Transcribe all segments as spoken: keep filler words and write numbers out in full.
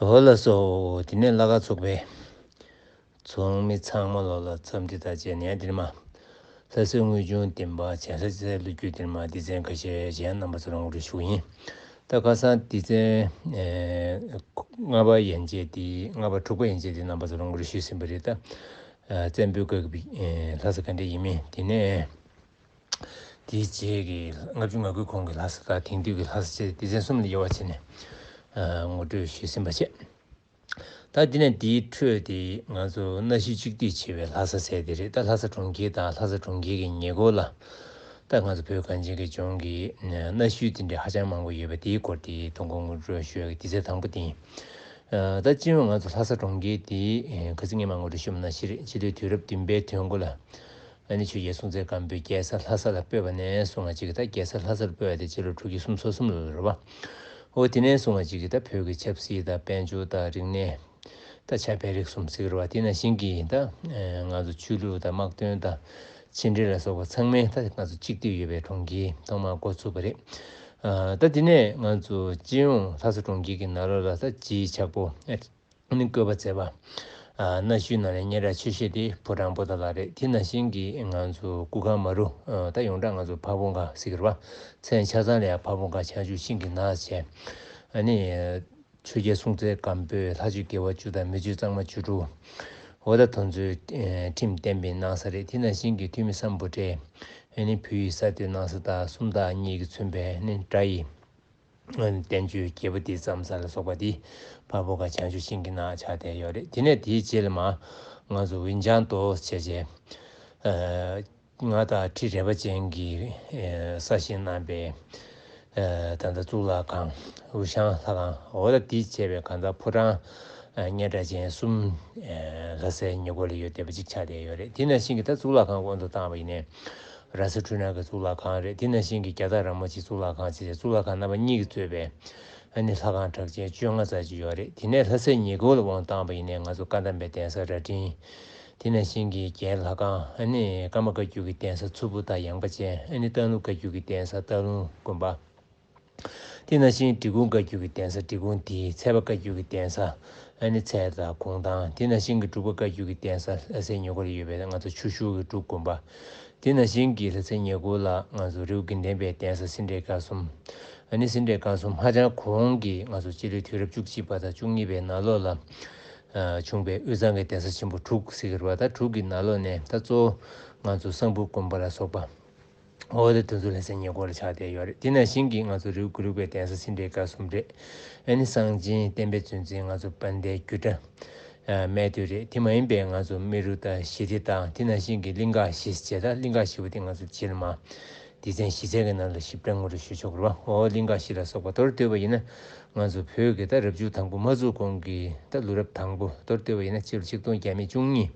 འོ་ལགས་སོ། དེ་ནས་ལྷ་ཁང་ཚོགས་པའི་ཚོགས་མི་ཚང་མ་ལོ་ལ་འཚམས་འདྲི་དང་བཅས་ནས་འདིར་མ། ལྷ་སའི་དངོས་བྱུང་བདེན་པ་བྱ་ས་ཅེས་ལོ་རྒྱུས་འདིར་མ་སྡེ་ཚན་ཁ་ཤས་ཅན་རྣམ་པ་ཚོ་ལ་ངོ་སྤྲོད་ཞུ་གི་ཡིན། ད་ཁ་སང་སྡེ་ཚན་ལྔ་པ་ཡན་ཆད་དེ་ལྔ་པ་དྲུག་པ་ཡན་ཆད་དེ་རྣམ་པ་ཚོ་ལ་ངོ་སྤྲོད་ཞུས་ཟིན་པ་རེད། ད་བཙན་པོའི་སྐབས་ཀྱི་ལྷ་ས་ག་འདྲ་ཡིན་མིན། དེ་ནས་དེའི་རྗེས་ཀྱི་ལྔ་བཅུ་ང་དགུའི་གོང་གི་ལྷ་ས་དང་དེང་དུས་ཀྱི་ལྷ་ས་བཅས་སྡེ་ཚན་གསུམ་ལ་དབྱེ་བ་ཕྱེ་ནས་ངོ་སྤྲོད་ཞུས་ཟིན་པ་བྱས། ད་འདི་ནས་འདིའི་འཕྲོས་ཏེ་ང་ཚོ་གནའ་ཤུལ་གཅིག་སྡུད་བྱེད་པའི་ལྷ་ས་ཟེར་དེ་རེད། ད་ལྷ་ས་གྲོང་ཁྱེར་དང་ལྷ་ས་གྲོང་ཁྱེར་གྱི་ཉེ་འཁོར་ལ་ད་ང་ཚོ་བོད་གངས་ཅན་གྱི་ལྗོངས་ཀྱི་གནའ་ཤུལ་དེ་འདྲ་ཧ་ཅང་མང་པོ་ཡོད་པ་དེའི་སྐོར་དེ་དོན་གོ་ངོ་སྤྲོད་ཞུ་ཡག་གི་དུས་ཚོད་དང་པོ་དེ་ཡིན། ད་སྤྱི་ཡོངས་ང་ཚོ་ལྷ་ས་གྲོང་ཁྱེར་དེ་ག་ཚོད་སྔོན་མ་ངོ་སྤྲོད་ཞུས་པ་ནང་བཞིན་རེད། ཕྱི་ལོའི་དུས་རབས་བདུན་པའི་དུས་འགོ་ལ། ཨ་ནི་ཆོས་རྒྱལ་སྲོང་བཙན་སྒམ་པོས་རྒྱལ་ས་ལྷ་ས་ལ་སྤོས་པ་ནས་བཟུང་བ་ཅིག་གིས་ད་རྒྱལ་ས་ལྷ་སར་སྤོས་པ་དེ་སྤྱི་ལོ་དྲུག་བརྒྱ་སུམ་ཅུ་སོ་གསུམ་ལོ་ལ་རེད་པ། འོ་དེ་ནས་བཟུང་བ་ཅིག་གིས་ད་བོད་ཀྱི་ཆབ་སྲིད་དང་དཔལ་འབྱོར་དང་རིག་གནས། ད་ཆབ་དཔལ་རིག་གསུམ་ཟེར་གི་རེད་པ། དེ་ནང་བཞིན་གྱི་ད་ང་ཚོ་ཆོས་ལུགས་དང་དམག་དོན་དང་ཕྱི་འབྲེལ་ལ་སོགས་པ་ཚང་མས་ད་ང་ཚོ་གཅིག་སྡུད་ཡོད་པའི་གྲོང་ཁྱེར་ཐོག་མར་འགོ་ཚུགས་པ་རེད། ད་དེ་ནས་ང་ཚོ་སྤྱི་ཡོངས་ལྷ་ས་གྲོང་ཁྱེར་གྱི་ནང་ལོགས་ལ་ད་བརྗིད་ཆགས་པོ། ནི་བཀོད་པ་མཛད་པ། གནའ་ཤུལ་ནང་ནས་སྙན་གྲགས་ཆེ་ཤོས་དེ་ཕོ་བྲང་པོ་ཏ་ལ་རེད། དེ་ནང་བཞིན་གྱི་ང་ཚོ་སྐུ་ཁང་མ་རུ། ད་ཡོངས་གྲགས་ང་ཚོ་ཕ་བོང་ཁ་ཟེར་གི་རེད་པ། མཚན་ཆ་ཚང་ལ་ཡང་ཕ་བོང་ཁ་བྱང་ཆུབ་ཤིང་གི་ནགས་བྱས། ཨ་ནི། ཆོས་རྒྱལ་སྲོང་བཙན་སྒམ་པོས་ལྷ་ཆོས་དགེ་བ་བཅུ་དང་མི་ཆོས་གཙང་མ་བཅུ་དྲུག་འོ་ད་དེ་ཚོའི་ཁྲིམས་གཏན་འབེབས་གནང་ས་རེད། དེ་ནང་བཞིན་གྱི་ཐུ་མི་སམ་བྷོ་ཊས་ཨ་ནི་བོད་ཡིག་གསར་གཏོད་གནང་ས་དང་སུམ་རྟགས་གཉིས་ཀྱིས་མཚོན་པའི་ཨ་ནི་སྒྲ་ཡི། བསྟན་བཅོས་རྒྱལ་པོ་འདི་བརྩམས་ས་ལ་སོགས་པ་འདི་འཕགས་པོ་ཁ་བྱང་ཆུབ་ཤིང་གི་ནགས་ཆགས་བསྡད་ཡོད་རེད། དེ་ནས་དེའི་རྗེས་ལ་མ་ང་ཚོ་ཝིན་ཅང་ཏོ་བྱས་བྱས། ང་དང་ཁྲི་རལ་པ་ཅན་གྱིས་གསར་བཞེངས་གནང་པའི་ད་ལྟ་གཙུག་ལག་ཁང་ཝུ་ཤང་ལྷ་ཁང་འོ་ད་འདི་བྱས་པའི་གང་ལྟར་ཕོ་བྲང་སྙན་གྲགས་ཅན་གསུམ་ལྷ་སའི་ཉེ་འཁོར་ལ་ཡོད་བསྡད་པ་ཅིག་ཆགས་བསྡད་ཡོད་རེད། དེ་ནང་བཞིན་གྱི་ད་གཙུག་ལག་ཁང་དབང་དུ་བཏང་བ་ཡིན་ནའི། ར་ས་འཕྲུལ་སྣང་གི་གཙུག་ལག་ཁང་རེད། དེ་ནང་བཞིན་གྱི་རྒྱ་སྟག་ར་མོ་ཆེ་གཙུག་ལག་ཁང་བཅས་གཙུག་ལག་ཁང་རྣམ་པ་གཉིས་ཀྱིས་གཙོས་པའི་ཨ་ནི་ལྷ་ཁང་གྲགས་ཅན་བཅོ་ལྔ་ཙམ་ཅིག་ཡོད་རེད། དེ་ནས་ལྷ་སའི་ཉེ་འཁོར་ལ་དབང་བཏང་བ་ཡིན་ནའི་ང་ཚོ་བཀའ་གདམས་པའི་གདན་ས་རྭ་སྒྲེང་། དེ་ནང་བཞིན་གྱི་རྒྱའི་ལྷ་ཁང་ཨ་ནི་ཀརྨ་བཀའ་བརྒྱུད་ཀྱི་གདན་ས་མཚུར་ཕུ་དང་ཡངས་པ་ཅན། ཨ་ནི་སྟག་ལུང་བཀའ་བརྒྱུད་ཀྱི་གདན་ས་སྟག་ལུང་དགོན་པ། དེ་ནང་བཞིན་འབྲི་གུང་བཀའ་བརྒྱུད་ཀྱི་གདན་ས་འབྲི་གུང་མདེལ། ཚལ་པ་བཀའ་བརྒྱུད་ཀྱི་གདན་ས་ཨ་ནི་ཚལ་དང་གུང་ཐང་། དེ་ནང་བཞིན་གྱི་འབྲུག་པ་བཀའ་བརྒྱུད་ཀྱི་གདན་ས་ལྷ་སའི་ཉེ་འཁོར་ལ་ཡོད་པའི་ང་ཚོ་ཆུ་ཤུར་གྱི་འབྲུག་དགོན་པ། དེ་ནང་བཞིན་གྱི་ལྷ་སའི་ཉེ་འཁོར་ལ་ང་ཚོ་རི་བོ་དགེ་ལྡན་པའི་གདན་ས་སེ་འབྲས་དཀར་གསུམ། ཨ་ནི་སེ་འབྲས་དཀར་གསུམ་ཧ་ཅང་གོང་གི་ང་ཚོ་སྤྱི་ལོའི་དུས་རབས་བཅུ་གཅིག་པ་དང་བཅུ་གཉིས་པའི་ནང་ལོགས་ལ་བྱུང་བའི་དབུས་གཙང་གི་གདན་ས་ཆེན་པོ་དྲུག་ཟེར་གྱི་རེད་པ། ད་དྲུག་གི་ནང་ལོགས་ནས་ད་གཙོ་བོ་ང་ཚོ་གསང་ཕུ་དགོན་པ་ལ་སོགས་པ། འོ་དེ་དེ་ཚོ་ལྷ་སའི་ཉེ་འཁོར་ལ་ཆགས་བསྡད་ཡོད་རེད། དེ་ནང་བཞིན་གྱི་ང་ཚོ་རི་བོ་དགེ་ལུགས་པའི་གདན་ས་སེ་འབྲས་དཀར་གསུམ་རེད། ཨ་ནི་གསང་ཆེན་བསྟན་པའི་གཙོ་འཛིན་ང་ཚོ་དཔལ་ལྡན་རྒྱུད་གྲྭ་སྨད་སྟོད་རེད། དེ་མ་ཡིན་པའི་ང་ཚོ་རྨེ་རུ་དང་ཞི་བདེ་དང་དེ་ནང་བཞིན་གྱི་གླིང་ག་བཞི་ཟེར། ད་གླིང་ག་བཞི་པོ་དེ་ང་ཚོ་རྗེས་ལ་མ་སྡེ་ཚན་གཞི་རྩའི་གི་ནང་ལ་ཞིབ་ཕྲ་ངོ་སྤྲོད་ཞུ་ཆོག་གི་རེད་པ། འོ་གླིང་ག་བཞི་ལ་སོགས་པ་མདོར་བསྡུས་པ་ཡིན་ན། ང་ཚོ་བོད་ཀྱི་ད་རབ་བྱུང་དང་པོ་མ་བཙུགས་གོང་གི་ད་ལོ་རབས་དང་པོ་མདོར་བསྡུས་པ་ཡིན་ན་སྤྱི་ལོ་ཆིག་སྟོང་བརྒྱ་མེད་བཅུ་གཉིས་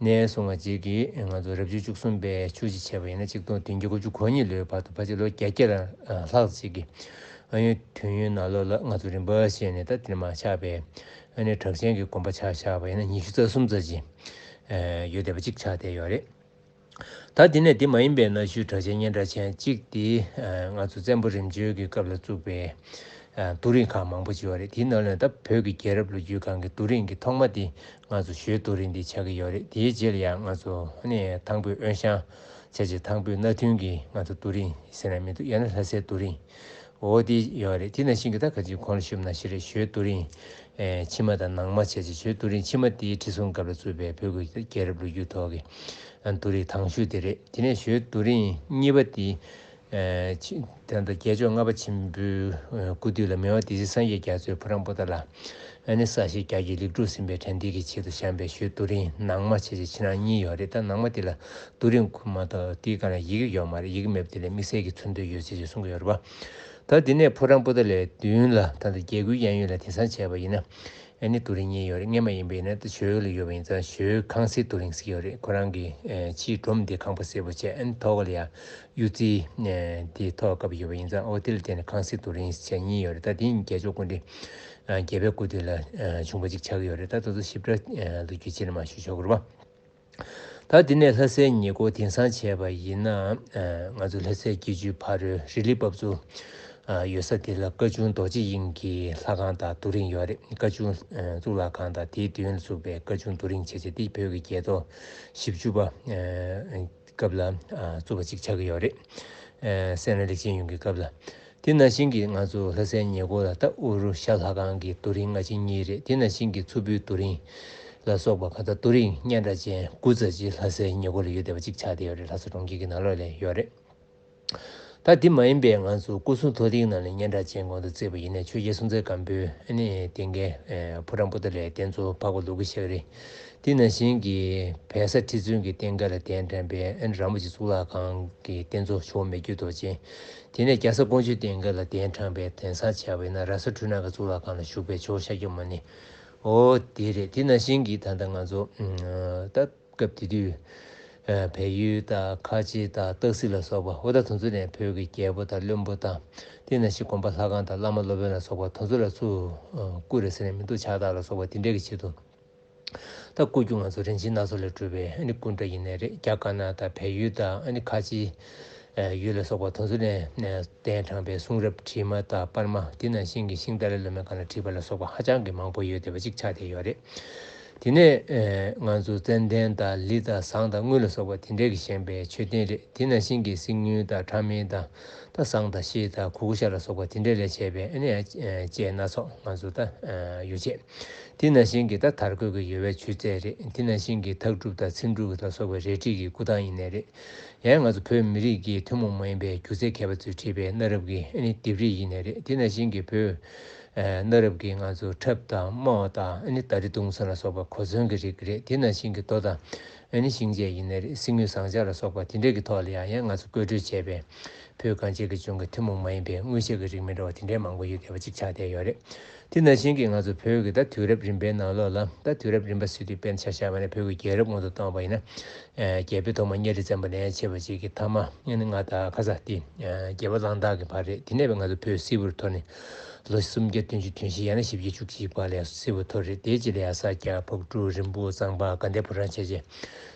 ནས་བཟུང་བ་ཅིག་གིས་ང་ཚོ་རབ་བྱུང་བཅུ་གསུམ་པའི་ཆུ་བཞི་བྱས་པ་ཡིན་ན་ཆིག་སྟོང་བདུན་བརྒྱ་དགུ་བཅུ་གོ་གཉིས་ལོའི་བར་དུ་ཕལ་ཆེར་ལོ་བརྒྱད་བརྒྱ་ལ་ལྷག་ཅིག་གི་ཨ་ཡོན་དུས་ཡུན་ནང་ལོགས་ལ་ང་ཚོ་རིམ་པ་བྱས་ནས་ད་དེ་ནས་མར་ཆགས་པའི་ཨ་ནི་གྲགས་ཅན་གྱི་དགོན་པ་ཆ་བཞག་པ་ཡིན་ན་ཉི་ཤུ་རྩ་གསུམ་ཙམ་ཅིག་ཡོད་བསྡད་པ་ཅིག་ཆགས་བསྡད་ཡོད་རེད། ད་དེ་ནས་དེ་མ་ཡིན་པའི་གནའ་ཤུལ་གྲགས་ཅན་སྙན་གྲགས་ཅན་གཅིག་དེ་ང་ཚོ་བཙན་པོ་རིམ་བྱོན་གྱི་སྐབས་ལ་བཙུགས་པའི་རྡོ་རིང་ཁག་མང་པོ་ཅིག་ཡོད་རེད། དེའི་ནང་ནས་ད་བོད་ཀྱི་རྒྱལ་རབས་ལོ་རྒྱུས་སྒང་གི་རྡོ་རིང་གི་ཐོག་མ་དེ་ང་ཚོ་ཞོལ་རྡོ་རིང་འདི་ཆགས་ཀྱི་ཡོད་རེད། དེའི་རྗེས་ལ་ཡང་ང་ཚོ་ནི་ཐང་བོད་དབོན་ཞང་བྱས་རྗེས་ཐང་བོད་སྣ་མཐུན་གྱི་ང་ཚོ་རྡོ་རིང་ཟེར་ན་མི་འདུག་ཡང་ན་ལྷ་སའི་རྡོ་རིང་འོ་དེ་ཡོད་རེད། དེ་ནང་བཞིན་གྱི་ད་ག་ཅིག་གོང་ལ་ཞུས་པ་ནང་བཞིན་རེད། ཞོལ་རྡོ་རིང་ཕྱི་མ་དང་ནང་མ་བྱས་རྗེས་ཞོལ་རྡོ་རིང་ཕྱི་མ་དེའི་ཁྲི་སྲོང་རྒྱལ་པོས་བཙུགས་པའི་བོད་ཀྱི་རྒྱལ་རབས་ལོ་རྒྱུས་ཐོག་གི་རྡོ་རིང་དང་ཤོས་དེ་རེད། དེ་ནས་ཞོལ་རྡོ་རིང་གཉིས་པ་དེ། ད་ལྟ་རྒྱལ་མཆོག་ལྔ་པ་ཆེན་པོའི་སྐུ་དུས་ལ་མི་དབང་སྡེ་སྲིད་སངས་རྒྱས་རྒྱ་མཚོས་ཕོ་བྲང་པོ་ཏ་ལ་ཨ་ནི་ས་གཞི་རྒྱ་གིས་ལེགས་གྲུབ་ཟིན་པའི་དྲན་རྟེན་གྱི་ཆེད་དུ་བཞེངས་པའི་ཞོལ་རྡོ་རིང་ནང་མ་བྱས་རྗེས་ཕྱི་ནང་གཉིས་ཡོད་རེད། ད་ནང་མ་དེ་ལ་རྡོ་རིང་ཁུག་མ་གཏོགས་དེའི་སྒང་ལ་ཡི་གེ་ཡོད་མ་རེད། ཡི་གེ་མེད་པ་དེ་ལ་དམིགས་བསལ་གྱི་མཚོན་དོན་ཡོད་ཅེས་ཀྱི་གསུང་གི་ཡོད་རེད་པ། ད་དེ་ནས་ཕོ་བྲང་པོ་ཏ་ལའི་མདུན་ལ་ད་ལྟ་རྒྱལ་སྒོའི་གཡས་གཡོན་ལ་དེང་སང་བྱས་པ་ཡིན་ན། ཨ་ནི་རྡོ་རིང་གཉིས་ཡོད་རེད། སྔོན་མ་ཡིན་པ་ཡིན་ན་ད་ཞོལ་ལ་ཡོད་པ་ཡིན་ཙང་ཞོལ་ཁང་སིལ་རྡོ་རིང་ཟེར་གྱི་ཡོད་རེད། ཁོ་རང་གི་ཕྱིའི་སྒྲོམ་དེ་ཁང་པ་སེར་པོ་བྱས། ཨ་ནི་ཐོག་ལ་ཡ་གཡུ་རྩེ་དེ་ཐོག་བཀབ་ཡོད་པ་ཡིན་ཙང་འོ་དེ་ལ་བརྟེན་ནས་ཁང་སིལ་རྡོ་རིང་བྱས་གཉིས་ཡོད་རེད། ད་དེ་རྒྱལ་མཆོག་སྐུ་ཕྲེང་བརྒྱད་པའི་སྐུ་དུས་ལ་བྱུང་བ་ཅིག་ཆགས་ཀྱི་ཡོད་རེད། ད་དེ་ཚོ་ཞིབ་ཕྲ་ལོ་རྒྱུས་ཕྱི་ལ་མར་ཞུ་ཆོག་གི་རེད་པ། ད་དེ་ནས་ལྷ་སའི་ཉེ་འཁོར་དེང་སང་བྱས་པ་ཡིན་ན། ང་ཚོ་ལྷ་སའི་སྐྱིད་ཆུའི་ཕ་རོལ་རི་ལི་བབས་ཚུགས། ཡོད་ས་དེ་ལ་བཀའ་ཆུང་རྡོ་རྗེ་དབྱིངས་ཀྱི་ལྷ་ཁང་དང་རྡོ་རིང་ཡོད་རེད། བཀའ་ཆུང་གཙུག་ལག་ཁང་དང་དེའི་མདུན་ལ་བཙུགས་པའི་བཀའ་ཆུང་རྡོ་རིང་བྱས་བྱས་དེ་བོད་ཀྱི་རྒྱལ་ཐོག་བཞི་བཅུ་པ་སྐབས་ལ་བཙུགས་པ་ཅིག་ཆགས་ཀྱི་ཡོད་རེད། སད་ན་ལེགས་ཆེན་གཡུང་གི་སྐབས་ལ། དེ་ནང་བཞིན་གྱི་ང་ཚོ་ལྷ་སའི་ཉེ་འཁོར་ལ་ད་ཨུ་རུ་ཤ་ལྷ་ཁང་གི་རྡོ་རིང་སྔ་ཕྱི་གཉིས་རེད། དེ་ནང་བཞིན་གྱི་མཚུར་ཕུའི་རྡོ་རིང་ལ་སོགས་པ་ག་ད་རྡོ་རིང་སྙན་གྲགས་ཅན་དགུ་ཙམ་ཅིག་ལྷ་སའི་ཉེ་འཁོར་ལ་ཡོད་བསྡད་པ་ཅིག་ཆགས་བསྡད་ཡོད་རེད། ལྷ་ས་གྲོང་ཁྱེར་གྱི་ནང་ལོགས་ལ་ཡོད་རེད། ད་དེ་མ་ཡིན་པའི་ང་ཚོ་སྐུ་གསུང་མཐོ་ལྡིང་ནང་ལ་སྙན་གྲགས་ཅན་གོང་དུ་བརྩིས་པ་ཡིན་ནའི་ཆོས་རྒྱལ་སྲོང་བཙན་སྒམ་པོའི་ཨ་ནི་སྟེང་གའི་ཕོ་བྲང་པོ་ཏ་ལའི་རྟེན་གཙོ་འཕགས་པ་ལུག་གི་ཤག་རི། དེ་ནང་བཞིན་གྱི་བལ་བཟའ་ཁྲི་བཙུན་གྱི་རྟེན་ཁ་ལ་གདན་དྲངས་པའི་ཨ་ནི་རིན་པོ་ཆེ་གཙུག་ལག་ཁང་གི་རྟེན་གཙོ་ཇོ་བོ་མི་བསྐྱོད་རྡོ་རྗེ། དེ་ནས་རྒྱ་བཟའ་ཀོང་ཇོའི་རྟེན་ཁ་ལ་གདན་དྲངས་པའི་དེང་སང་བྱས་པ་ཡིན་ན་ར་ས་འཕྲུལ་སྣང་གི་གཙུག་ལག་ཁང་ལ་བཞུགས་པའི་ཇོ་བོ་ཤཱཀྱ་མུ་ནེ། འོ་དེ་རེད། དེ་ནང་བཞིན་གྱི་ད་ལྟ་ང་ཚོ་ད་སྐབས་དེ་དུས་བལ་ཡུལ་དང་ཁ་ཆེ་དང་སྟག་གཟིག་ལ་སོགས་པ་འོ་ད་དེ་ཚོ་ནས་བོད་ཀྱི་རྒྱལ་པོ་དང་བློན་པོ་དང་དེ་ནང་བཞིན་དགོན་པ་ལྷ་ཁང་དང་བླ་མ་སློབ་དཔོན་ལ་སོགས་པ་དེ་ཚོ་ལ་ཚུར་སྐུ་རེད་ཟེར་ནས་མི་འདུག་ཕྱག་རྟགས་ལ་སོགས་པ་དེ་འདྲའི་གི་ཆེད་དུ། ད་སྐུ་རྒྱུ་ང་ཚོ་རིན་ཆེན་སྣ་ཚོགས་ལས་གྲུབ་པའི་ཨ་ནི་སྐུ་འདྲ་ཡིན་ནའི་རེད། རྒྱ་དཀར་ནག་དང་བལ་ཡུལ་དང་ཨ་ནི་ཁ་ཆེ་ཡུལ་ལ་སོགས་པ་དེ་ཚོ་ནས་གདན་དྲངས་པའི་གསུང་རབ་བྲིས་མ་དང་པར་མ་དེ་ནང་བཞིན་གྱི་ཤིང་ཏཱ་ལའི་བླ་མའི་སྒང་ལ་བྲིས་པ་ལ་སོགས་པ་ཧ་ཅང་གི་མང་པོ་ཡོད་བསྡད་པ་ཅིག་ཆགས་བསྡད་ཡོད་རེད། དེ་ནས་ང་ཚོ་ཙན་དན་དང་ལི་དང་ཟངས་དང་དངུལ་ལ་སོགས་པ་དེ་འདྲའི་གི་བཞེངས་པའི་མཆོད་རྟེན་རེད། དེ་ནང་བཞིན་གྱི་སིལ་སྙན་དང་ཁྲག་སྨན་དང་ད་ཟངས་དང་ཤེལ་དང་གུ་གུ་ཤ་ལ་སོགས་པ་དེ་འདྲའི་ལས་བྱས་པའི་ཨ་ནི་ལྕེ་སྣ་ཚོགས་ང་ཚོ་ད་ཡོ་བྱད། དེ་ནང་བཞིན་གྱི་ད་དར་གོས་ཀྱི་ཡོལ་བའི་མཆོད་རྫས་རེད། དེ་ནང་བཞིན་གྱི་ཐག་གྲུབ་དང་ཚིམ་གྲུབ་ལ་སོགས་པའི་རལ་གྲི་གི་སྐུ་ཐང་ཡིན་ནའི་རེད། ཡང་ང་ཚོ་བོད་མི་རིགས་ཀྱི་ཐུན་མོང་མ་ཡིན་པའི་སྒྱུ་རྩལ་མཁས་པ་ཚོས་བྲིས་པའི་གནའ་རབས་ཀྱི་ཨ་ནི་ལྡེབས་རིས་ཡིན་ནའི་རེད། དེ་ནང་བཞིན་གྱི་བོད་གནའ་རབས་ཀྱི་ང་ཚོ་ཁྲབ་དང་རྨོག་དང་ཨ་ནི་ད་རི་དུང་སོགས་ལ་སོགས་པ་གོ་མཚོན་གྱི་རིགས་རེད། དེ་ནང་བཞིན་གྱི་རྡོ་དང་ཨ་ནི་ཤིང་བཅད་ཡིན་ནའི་རེད། གསེར་དངུལ་ཟངས་ལྕགས་ལ་སོགས་པ་དེ་འདྲས་ཀྱི་ཐོག་ལ་ཡང་ཡང་ང་ཚོ་བཀོད་སྒྲིག་བྱས་པའི་བོད་གངས་ཅན་གྱི་ལྗོངས་ཀྱི་ཐུན་མོང་མ་ཡིན་པའི་དངོས་ཤེལ་གྱི་རིགས་མི་འདྲ་བ་དེ་འདྲའི་མང་པོ་ཡོད་བསྡད་པ་ཅིག་ཆགས་བསྡད་ཡོད་རེད། དེ་ནང་བཞིན་གྱི་ང་ཚོ་བོད་ཀྱི་ད་དུས་རབས་རིམ་པའི་ནང་ལོགས་ལ་ད་དུས་རབས་རིམ་པ་ཟེར་དུས་དཔེར་ན་ཆ་བཞག་པ་ན་བོད་ཀྱི་རྒྱལ་རབས་ངོས་སུ་བཏང་བ་ཡིན་ན། རྒྱལ་པོའི་ཐོག་མ་གཉའ་ཁྲི་བཙན་པོ་ནས་བྱས་པ་ཅིག་གི་ཐ་མ་ཨ་ནི་ང་དང་ཁ་ས་དེ་རྒྱལ་པོ་གླང་དར་གྱི་བར་རེད། དེ་ནས་ང་ཚོ་བོད་སིལ་བུར་འཐོར་ནས་ལོ་སུམ་བརྒྱ་བདུན་ཅུ་དོན་བཞི་ཡང་ན་བཞི་བརྒྱ་བཅུ་གཅིག་བར་ལ་སིལ་བུར་འཐོར་རེད། དེའི་རྗེས་ལ་ཡང་ས་སྐྱ་ཕག་གྲུ་རིན་སྤུངས་གཙང་པ་དགའ་ལྡན་ཕོ་བྲང་བྱས་རྗེས།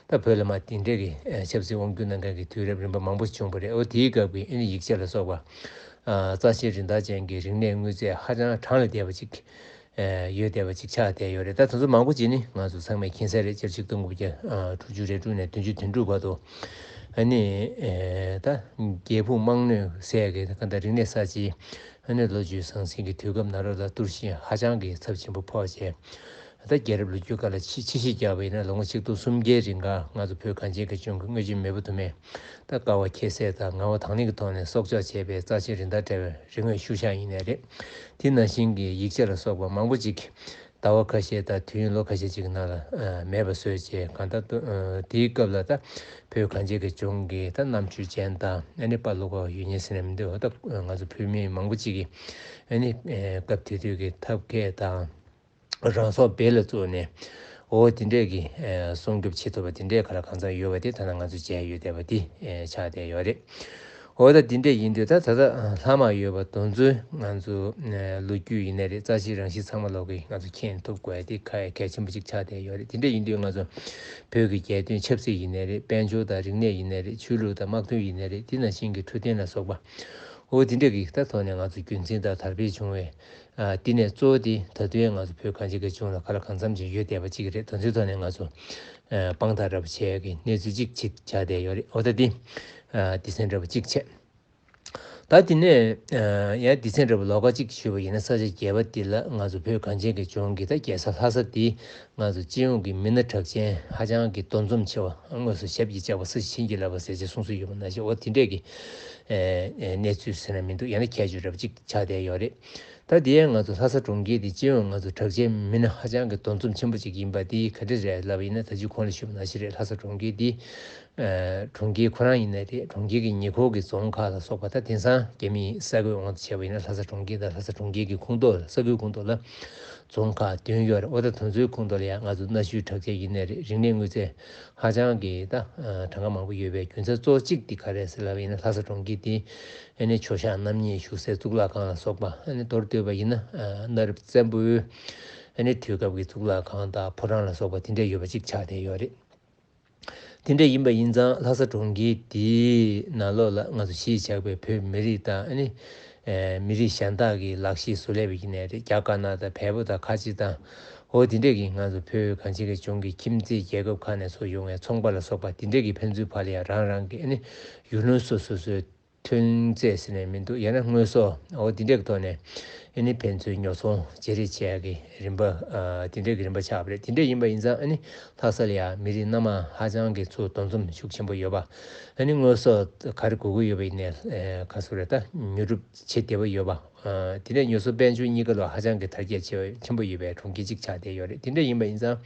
ད་བོད་ལ་མ་དེ་འདྲས་ཀྱི་ཆབ་སྲིད་དབང་སྒྱུར་གནང་མཁན་གྱི་དུས་རབས་རིམ་པ་མང་པོ་བྱུང་བ་རེད། འོ་དེའི་སྐབས་ཀྱི་ཨ་ནི་ཡིག་ཆ་ལ་སོགས་པ། རྩ་ཆེའི་རིན་ཐང་ཅན་གྱི་རིག་གནས་དངོས་རྫས་ཧ་ཅང་གྲངས་ལས་འདས་པ་ཅིག་ཡོད་བསྡད་པ་ཅིག་ཆགས་བསྡད་ཡོད་རེད། ད་དེ་ཚོ་མང་པོ་ཅིག་ནི་ང་ཚོ་ཚང་མས་མཁྱེན་གསལ་རེད། སྤྱིར་ཆིག་སྟོང་དགུ་བརྒྱ་དྲུག་ཅུ་རེ་དྲུག་ནས་བདུན་ཅུ་དོན་དྲུག་བར་དུ་ཨ་ནི་ད་རྒྱལ་ཕུང་དམངས་གནོད་ཟེར་གྱི་ད་ག་འདྲ་རིག་གནས་གསར་བརྗེའི་ཨ་ནི་ལོ་རྒྱུས་ཟང་ཟིང་གི་དུས་སྐབས་ནང་ལོགས་ལ་གཏོར་བཤིག་ཧ་ཅང་གི་ཚབས་ཆེན་པོ་ཕོག་བྱས། ད་རྒྱལ་རབས་ལོ་རྒྱུས་སྐབས་ལ་ཕྱི་ཕྱི་བཤིག་བརྒྱབ་པ་ཡིན་ན་ལོ་ངོ་ཆིག་སྟོང་སུམ་བརྒྱའི་རིང་ག་ང་ཚོ་བོད་གངས་ཅན་གྱི་ལྗོངས་ཀྱི་དངོས་བྱེད་མེས་པོ་དུ་མས་ད་དཀའ་བ་ཁྱད་བསད་དང་ངལ་བ་དང་ལེན་གྱི་ཐོག་ནས་གསོག་འཇོག་བྱས་པའི་རྩ་ཆེའི་རིན་ཐང་བྲལ་བའི་རིག་དངོས་ཤུལ་བཞག་ཡིན་ནའི་རེད། དེ་ནང་བཞིན་གྱི་ཡིག་ཆ་ལ་སོགས་པ་མང་པོ་ཅིག་ཟླ་བ་ཁ་ཤས་དང་དུས་ཡུན་ལོ་ཁ་ཤས་ཅིག་གི་ནང་ལ་མེད་པ་བཟོས་བྱས་གང་ལྟར་དུ་དེའི་སྐབས་ལ་ད་བོད་གངས་ཅན་གྱི་ལྗོངས་ཀྱི་ད་རྣམ་དཔྱོད་ཅན་དང་ཨ་ནི་དཔའ་བློ་ཁོག་ཡོད་མཁན་ཟེར་ནས་མི་འདུག་ད་ང་ཚོ་བོད་མི་མང་པོ་ཅིག་གིས་ཨ་ནི་སྐབས་དེ་དུས་ཀྱི་ཐབས་མཁས་དང་། རང་སྲོག་སྦས་ལ་བཙུགས་ནས་འོ་དེ་འདྲས་ཀྱི་ཨེ་སྲུང་སྐྱོབ་བྱེད་ཐུབ་པ་དེ་འདྲས་ག་ལ་གང་འཚམ་ཡོད་པ་དེ་ད་ལྟ་ང་ཚོ་མཇལ་ཡོད་བསྡད་པ་དེ་ཨེ་ཆགས་བསྡད་ཡོད་རེད། འོ་ད་དེ་འདྲས་ཡིན་དུས་ད་ད་ལྟ་ལྷ་དམག་ཡོད་པ་དེ་ཚོའི་ང་ཚོ་ཨེ་ལོ་རྒྱུས་ཡིན་ནའི་རེད། རྩ་ཆེའི་རང་བཞིན་ཚང་མ་ལོག་གི་ང་ཚོ་མཁྱེན་ཐུབ་དགོས་དེ་གལ་གལ་ཆེན་པོ་ཅིག་ཆགས་བསྡད་ཡོད་རེད། དེ་འདྲས་ཡིན་དུས་ང་ཚོ་བོད་ཀྱི་རྒྱལ་དོན་ཆབ་སྲིད་ཡིན་ནའི་རེད། དཔལ་འབྱོར་དང་རིག་གནས་ཡིན་ནའི་རེད། ཆོས་ལུགས་དང་དམག་དོན་ཡིན་ནའི་རེད། དེ་ནང་བཞིན་གྱི་འཕྲོད་བསྟེན་ལ་སོགས་པ་འོ་དེ་འདྲས་ཀྱི་ད་ཐོག་ནས་ང་ཚོ་རྒྱུན་འཛིན་དང་དར་སྤེལ་བྱུང་བའི། ཨ་དེ་ནས་གཙོ་བོ་དེ་ད་དུང་ང་ཚོ་བོད་གངས་ཅན་གྱི་ལྗོངས་ལ་ག་ལ་གང་འཚམ་ཅིག་ཡོད་བསྡད་པ་གཅིག་རེད། དེ་ཚོའི་ཐོག་ནས་ང་ཚོ་ཨ་དཔང་རྟགས་འདྲ་པོ་བྱེད་ཡག་གི་གནས་ཚུལ་གཅིག་ཅིག་ཆགས་བསྡད་ཡོད་རེད། འོ་ད་དེ་ཨ་སྡེ་ཚན་འདྲ་པོ་གཅིག་བྱས། ད་དེ་ནས་ཨ་ཡང་སྡེ་ཚན་འདྲ་པོ་ལོགས་ཀ་གཅིག་ཞུས་པ་ཡིན་ན་ས་ཆ་བརྒྱད་པ་འདི་ལ་ང་ཚོ་བོད་གངས་ཅན་གྱི་ལྗོངས་ཀྱི་ད་རྒྱལ་ས་ལྷ་ས་འདི་ང་ཚོ་སྤྱི་ཡོངས་ཀྱི་མི་སྣ་གྲགས་ཅན་ཧ་ཅང་གི་འདུ་འཛོམས་ཆེ་བ་དངོས་སུ་ཞབས་ཀྱིས་བཅགས་པ་ས་གཞི་བྱིན་གྱིས་བརླབས་པ་ཟེར་ཅིག་གསུང་སྲོལ་ཡོད་པ་ནང་བཞིན་འོ་དེ་འདྲས་ཀྱི་ཨ་ཨ་གནས་ཚུལ་ཟེར་ན་མི་འདུག་ཡང་ན་ཁྱད་ཆོས་འདྲ་པོ་གཅིག་ཆགས་བསྡད་ཡོད་རེད། ད་དེ་ཡང་ང་ཚོ་ལྷ་ས་གྲོང་ཁྱེར་འདི་སྤྱི་ཡོངས་ང་ཚོ་གྲགས་ཅན་མི་སྣ་ཧ་ཅང་གི་འདུ་འཛོམས་ཆེན་པོ་ཅིག་ཡིན་པ་འདི་ག་འདྲ་རེད་ལབ་པ་ཡིན་ན་ད་ཅི་གོང་ལ་ཞུས་པ་ནང་བཞིན་རེད། ལྷ་ས་གྲོང་ཁྱེར་འདི་ཨ་གྲོང་ཁྱེར་ཁོ་རང་ཡིན་ན་རེད། གྲོང་ཁྱེར་གྱི་ཉེ་འཁོར་གྱི་རྫོང་ཁག་ལ་སོགས་པ་ད་དེང་སང་རྒྱ་མིའི་ས་ཁུལ་དབང་དུ་བྱས་པ་ཡིན་ན་ལྷ་ས་གྲོང་ཁྱེར་དང་ལྷ་ས་གྲོང་ཁྱེར་གྱི་ཁོངས་གཏོགས་ས་ཁུལ་ཁོངས་གཏོགས་ལ་རྫོང་ཁག་བདུན་ཡོད་རེད། འོ་ད་དེ་ཚོའི་ཁོངས་གཏོགས་ལ་ཡང་ང་ཚོ་གནའ་ཤུལ་གྲགས་ཅན་ཡིན་ནའི་རེད། རིག་གནས་དངོས་རྫས་ཧ་ཅང་གི་ད་གྲངས་ཀ་མང་པོ་ཡོད་པའི་རྒྱུ་མཚན་གཙོ་བོ་གཅིག་དེ་ག་རེད་ཟེར་ལབ་པ་ཡིན་ན་ལྷ་ས་གྲོང་ཁྱེར་དེ་ཨ་ནི་ཆོས་ཞག་རྣམ་གཉིས་བཞུགས་སའི་གཙུག་ལག་ཁང་ལ་སོགས་པ་ཨ་ནི་མདོར་བསྡུས་པ་ཡིན་ན་གནའ་རབས་བཙན་པོའི་ཨ་ནི་དུས་སྐབས་ཀྱི་གཙུག་ལག་ཁང་དང་ཕོ་བྲང་ལ་སོགས་པ་དེ་འདྲ་ཡོད་པ་གཅིག་ཆགས་བསྡད་ཡོད་རེད། དེ་འདྲ་ཡིན་པ་ཡིན་ཙང་ལྷ་ས་གྲོང་ཁྱེར་འདིའི་ནང་ལོགས་ལ་ང་ཚོ་གཞིས་ཆགས་པའི་བོད་མི་རིགས་དང་ཨ་ནི་ ཨེ་མི་རིགས་གཞན་དག་གི་ལག་ཤེས་བཟོ་ལས་པའི་ཡིན་ནའི་རེད། རྒྱ་དཀར་ནག་དང་བལ་པོ་དང་ཁ་ཆེ་དང་། འོ་དེ་འདྲས་ཀྱི་ང་ཚོ་བོད་གངས་ཅན་གྱི་ལྗོངས་ཀྱི་ཁྱིམ་མཚེས་རྒྱལ་ཁབ་ཁག་ནས་ཚུར་ཡོང་བའི་ཚོང་པ་ལ་སོགས་པ་དེ་འདྲས་ཀྱི་ཕན་ཚུན་བར་ལ་ཡང་རང་རང་གི་ཨ་ནི་ཡུལ་ལུང་སོ་སོ་སོའི་ཐོན་རྫས་ཟེར་ནས་མི་འདུག་ཡང་ན་དངོས་ཟོག་འོ་དེ་འདྲས་ཀྱི་ཐོག་ནས་ཨ་ནི་ཕན་ཚུན་ཉོ་ཚོང་བརྗེ་རེས་བྱེད་ཡག་གི་རིམ་པ་ཨ་དེ་འདྲས་ཀྱི་རིམ་པ་ཆགས་པ་རེད། དེ་འདྲས་ཡིན་པ་ཡིན་ཙང་ཨ་ནི་ལྷ་ས་ལ་ཡང་མི་རིགས་སྣ་མང་ཧ་ཅང་གི་ཚུར་འདུ་འཛོམས་ཤུགས་ཆེན་པོ་ཡོད་པ། ཨ་ནི་དངོས་ཟོག་ག་རེ་དགོས་ཀྱི་ཡོད་པ་ཡིན་ནའི་ཨ་ག་ཚོད་རེད། ད་ཉོ་སྒྲུབ་བྱེད་བདེ་པོ་ཡོད་པ། ཨ་དེ་ནས་ཉོ་ཚོང་དཔལ་འབྱོར་གཉིས་ཀ་ལ་ཧ་ཅང་གི་དར་རྒྱས་ཆེ་བ་ཆེན་པོ་ཡོད་པའི་གྲོང་ཁྱེར་གཅིག་ཆགས་བསྡད་ཡོད་རེད། དེ་འདྲ་ཡིན་པ་ཡིན་ཙང་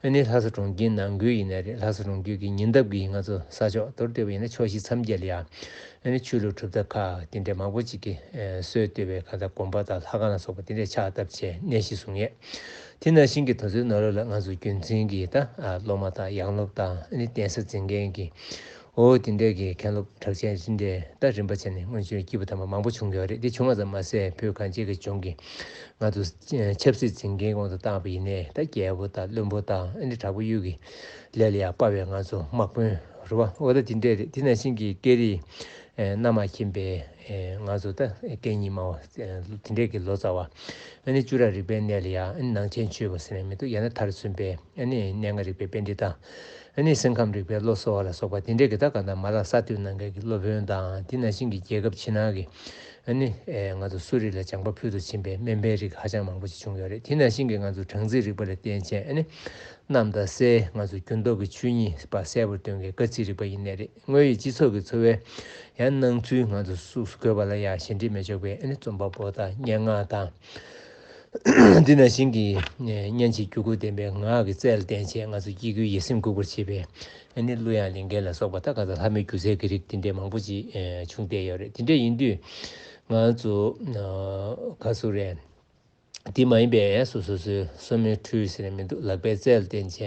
ཨ་ནི་ལྷ་ས་གྲོང་ཁྱེར་ནང་ཁུལ་ཡིན་ན་རེད། ལྷ་ས་གྲོང་ཁྱེར་གྱི་ཉེ་འདབས་ཀྱི་ང་ཚོ་ས་ཕྱོགས་མདོར་བསྡུས་པ་ཡིན་ན་ཕྱོགས་བཞི་མཚམས་བརྒྱད་ལ་ཡང་ཨ་ནི་ཆོས་ལུགས་གྲུབ་མཐའ་ཁག་དེ་འདྲའི་མང་པོ་ཅིག་གིས་ཨ་སྲོལ་གཏོད་པའི་གང་ལྟར་དགོན་པ་དང་ལྷ་ཁང་ལ་སོགས་པ་དེ་འདྲའི་ཕྱག་བཏབ་བྱས་གནས་གཞི་བཟུང་ཡས། དེ་ནང་བཞིན་གྱི་དུས་ཚོད་ནང་ལོགས་ལ་ང་ཚོ་རྒྱུན་འཛིན་གྱི་ད་ཨ་སློབ་མ་དང་ཡང་སློབ་དང་ཨ་ནི་གདན་ས་འཛིན་མཁན་གྱི་འོ་དེ་འདྲས་ཀྱི་མཁན་སློབ་གྲགས་ཅན་རིན་འདྲས་ད་རིམ་པ་བྱས་ནས་སྔོན་བྱོན་སྐྱེས་བུ་དམ་པ་མང་པོ་བྱུང་ཡོད་རེད། དེ་བྱུང་བ་ཙམ་མ་ཟད་བོད་གངས་ཅན་གྱི་ལྗོངས་ཀྱི་ང་ཚོ་ཆབ་སྲིད་འཛིན་མཁན་དབང་དུ་བཏང་བ་ཡིན་ནའི་ད་རྒྱལ་པོ་དང་བློན་པོ་དང་ཨ་ནི་དྲག་པོ་གཡུལ་གྱི་ལས་ལ་ཡང་དཔའ་བའི་ང་ཚོ་དམག་དཔོན་རེད་བ། འོ་ད་དེ་འདྲས་རེད། དེ་ནང་བཞིན་གྱི་སྐད་རིགས་ཨེ་སྣ་མང་མཁྱེན་པའི་ཨེ་ང་ཚོ་ད་སྐད་གཉིས་སྨྲ་བ་ཨེ་དེ་འདྲས་ཀྱི་ལོ་ཙཱ་བ། ཨ་ནི་བཅུ་ཕྲག་རིག་པའི་གནས་ལ་ཡང་ཨ་ནི་ནང་ཆེན་ཆོས་པ་ཟེར་ནས་མི་འདུག་ཡང་ན་མཐར་སོན་པའི་ཨ་ནི་གནས་ལྔ་རིག་པའི་པཎྜི་ཏ། ཨ་ནི་སེམས་ཁམས་རིག་པའི་བློ་གསོ་བ་ལ་སོགས་པ་དེ་འདྲས་ཀྱི་ད་གང་ལྟར་མ་ལག་གསར་གཏོད་གནང་མཁན་གྱི་སློབ་དཔོན་དང་དེ་ནང་བཞིན་གྱི་རྒྱལ་ཁབ་ཕྱི་ནང་གི་ཨ་ནི་ཨེ་ང་ཚོ་གསོ་རིག་ལ་སྦྱངས་པ་ཕུལ་དུ་ཕྱིན་པའི་སྨན་པའི་རིགས་ཧ་ཅང་མང་པོ་ཞིག་བྱུང་ཡོད་རེད། དེ་ནང་བཞིན་གྱི་ང་ཚོ་སྦྲང་རྩིའི་རིག་པ་ལ་བརྟེན་བྱས་ཨ་ནི་གནམ་དང་སའི་ང་ཚོ་འགྱུར་ལྡོག་གི་ཆོས་ཉིད་པ་གསལ་པོར་སྟོན་མཁན་དཀའ་ཚེགས་རིག་པ་ཡིན་ནའི་རེད། དངོས་ཡོད་སྤྱི་ཚོགས་ཀྱི་འཚོ་བའི་ཡང་སྣང་ཚུལ་ང་ཚོ་གཟུགས་སུ་དགོས་པ་ལ་ཡང་གཞན་དྲིང་མི་འཇོག་པའི་ཨ་ནི་རྩོམ་པ་པོ་དང་སྙན་ངག་དང་། འདི་ནང་བཞིན་གྱི་སྙན་འཇེབས་འགྱུར་ཁུག་ལྡན་པའི་ངག་གི་རྩལ་བསྟན་བྱས་ང་ཚོ་སྐྱེ་དགུའི་ཡིད་སེམས་འགུག་པར་བྱེད་པའི་ཨ་ནི་གླུ་དབྱངས་ལེན་མཁན་ལ་སོགས་པ་ད་ག་ཚོད་ལྷ་མོའི་སྒྱུ་རྩལ་གྱི་རིགས་དེ་འདྲའི་མང་པོ་ཅིག་བྱུང་བསྡད་ཡོད་རེད། དེ་འདྲ་ཡིན་དུས་ང་ཚོ་ག་ཚོད་རེད། དེ་མ་ཡིན་པའི་སོ་སོ་སོའི་སོར་མོའི་འཕྲུལ་ཟེར་ནས་མི་འདུག་ལག་པའི་རྩལ་བསྟན་བྱས་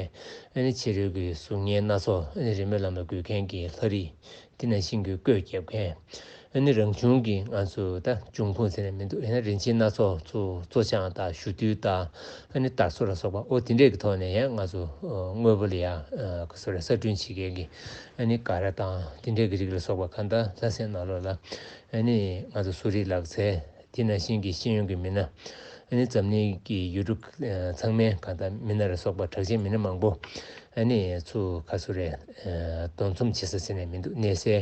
ཨ་ནི་ཕྱི་རོལ་གྱི་གཟུགས་བརྙན་སྣ་ཚོགས་ཨ་ནི་རིས་མེད་ལམ་ལ་འགོད་མཁན་གྱི་ལྷ་རིས། དེ་ནང་བཞིན་གྱི་བརྐོས་རྒྱབ་མཁན། ཨ་ནི་རང་བྱུང་གི་ང་ཚོ་ད་འབྱུང་ཁུངས་ཟེར་ནས་མི་འདུག་ཡང་ན་རིན་ཆེན་སྣ་ཚོགས་ཚོ་བཙོ་སྦྱང་དང་བཞུ་བཏུལ་དང་ཨ་ནི་དར་སོ་ལ་སོགས་པ་འོ་དེ་འདྲས་ཀྱི་ཐོག་ནས་ཡང་ང་ཚོ་དངོས་པོ་ལ་ཡང་ག་ཚོད་རེད་གསར་སྐྲུན་བྱེད་མཁན་གྱི་ཨ་ནི་སྒ་ར་དང་དེ་འདྲས་ཀྱི་རིགས་ལ་སོགས་པ་གང་ལྟར་ལྷ་སའི་ནང་ལོགས་ལ་ཨ་ནི་ང་ཚོ་གསོ་རིག་ལག་རྩལ། དེ་ནང་བཞིན་གྱི་ཤེས་ཡོན་གྱི་མི་སྣ། ཨ་ནི་འཛམ་གླིང་གི་ཡུལ་གྲུ་ཚང་མའི་གང་ལྟར་མི་སྣ་ལ་སོགས་པ་གྲགས་ཅན་མི་སྣ་མང་པོ་ཨ་ནི་ཚུར་ག་ཚོད་རེད་འདུ་འཛོམས་བྱེད་ས་ཟེར་ནས་མི་འདུག་གནས་སའི་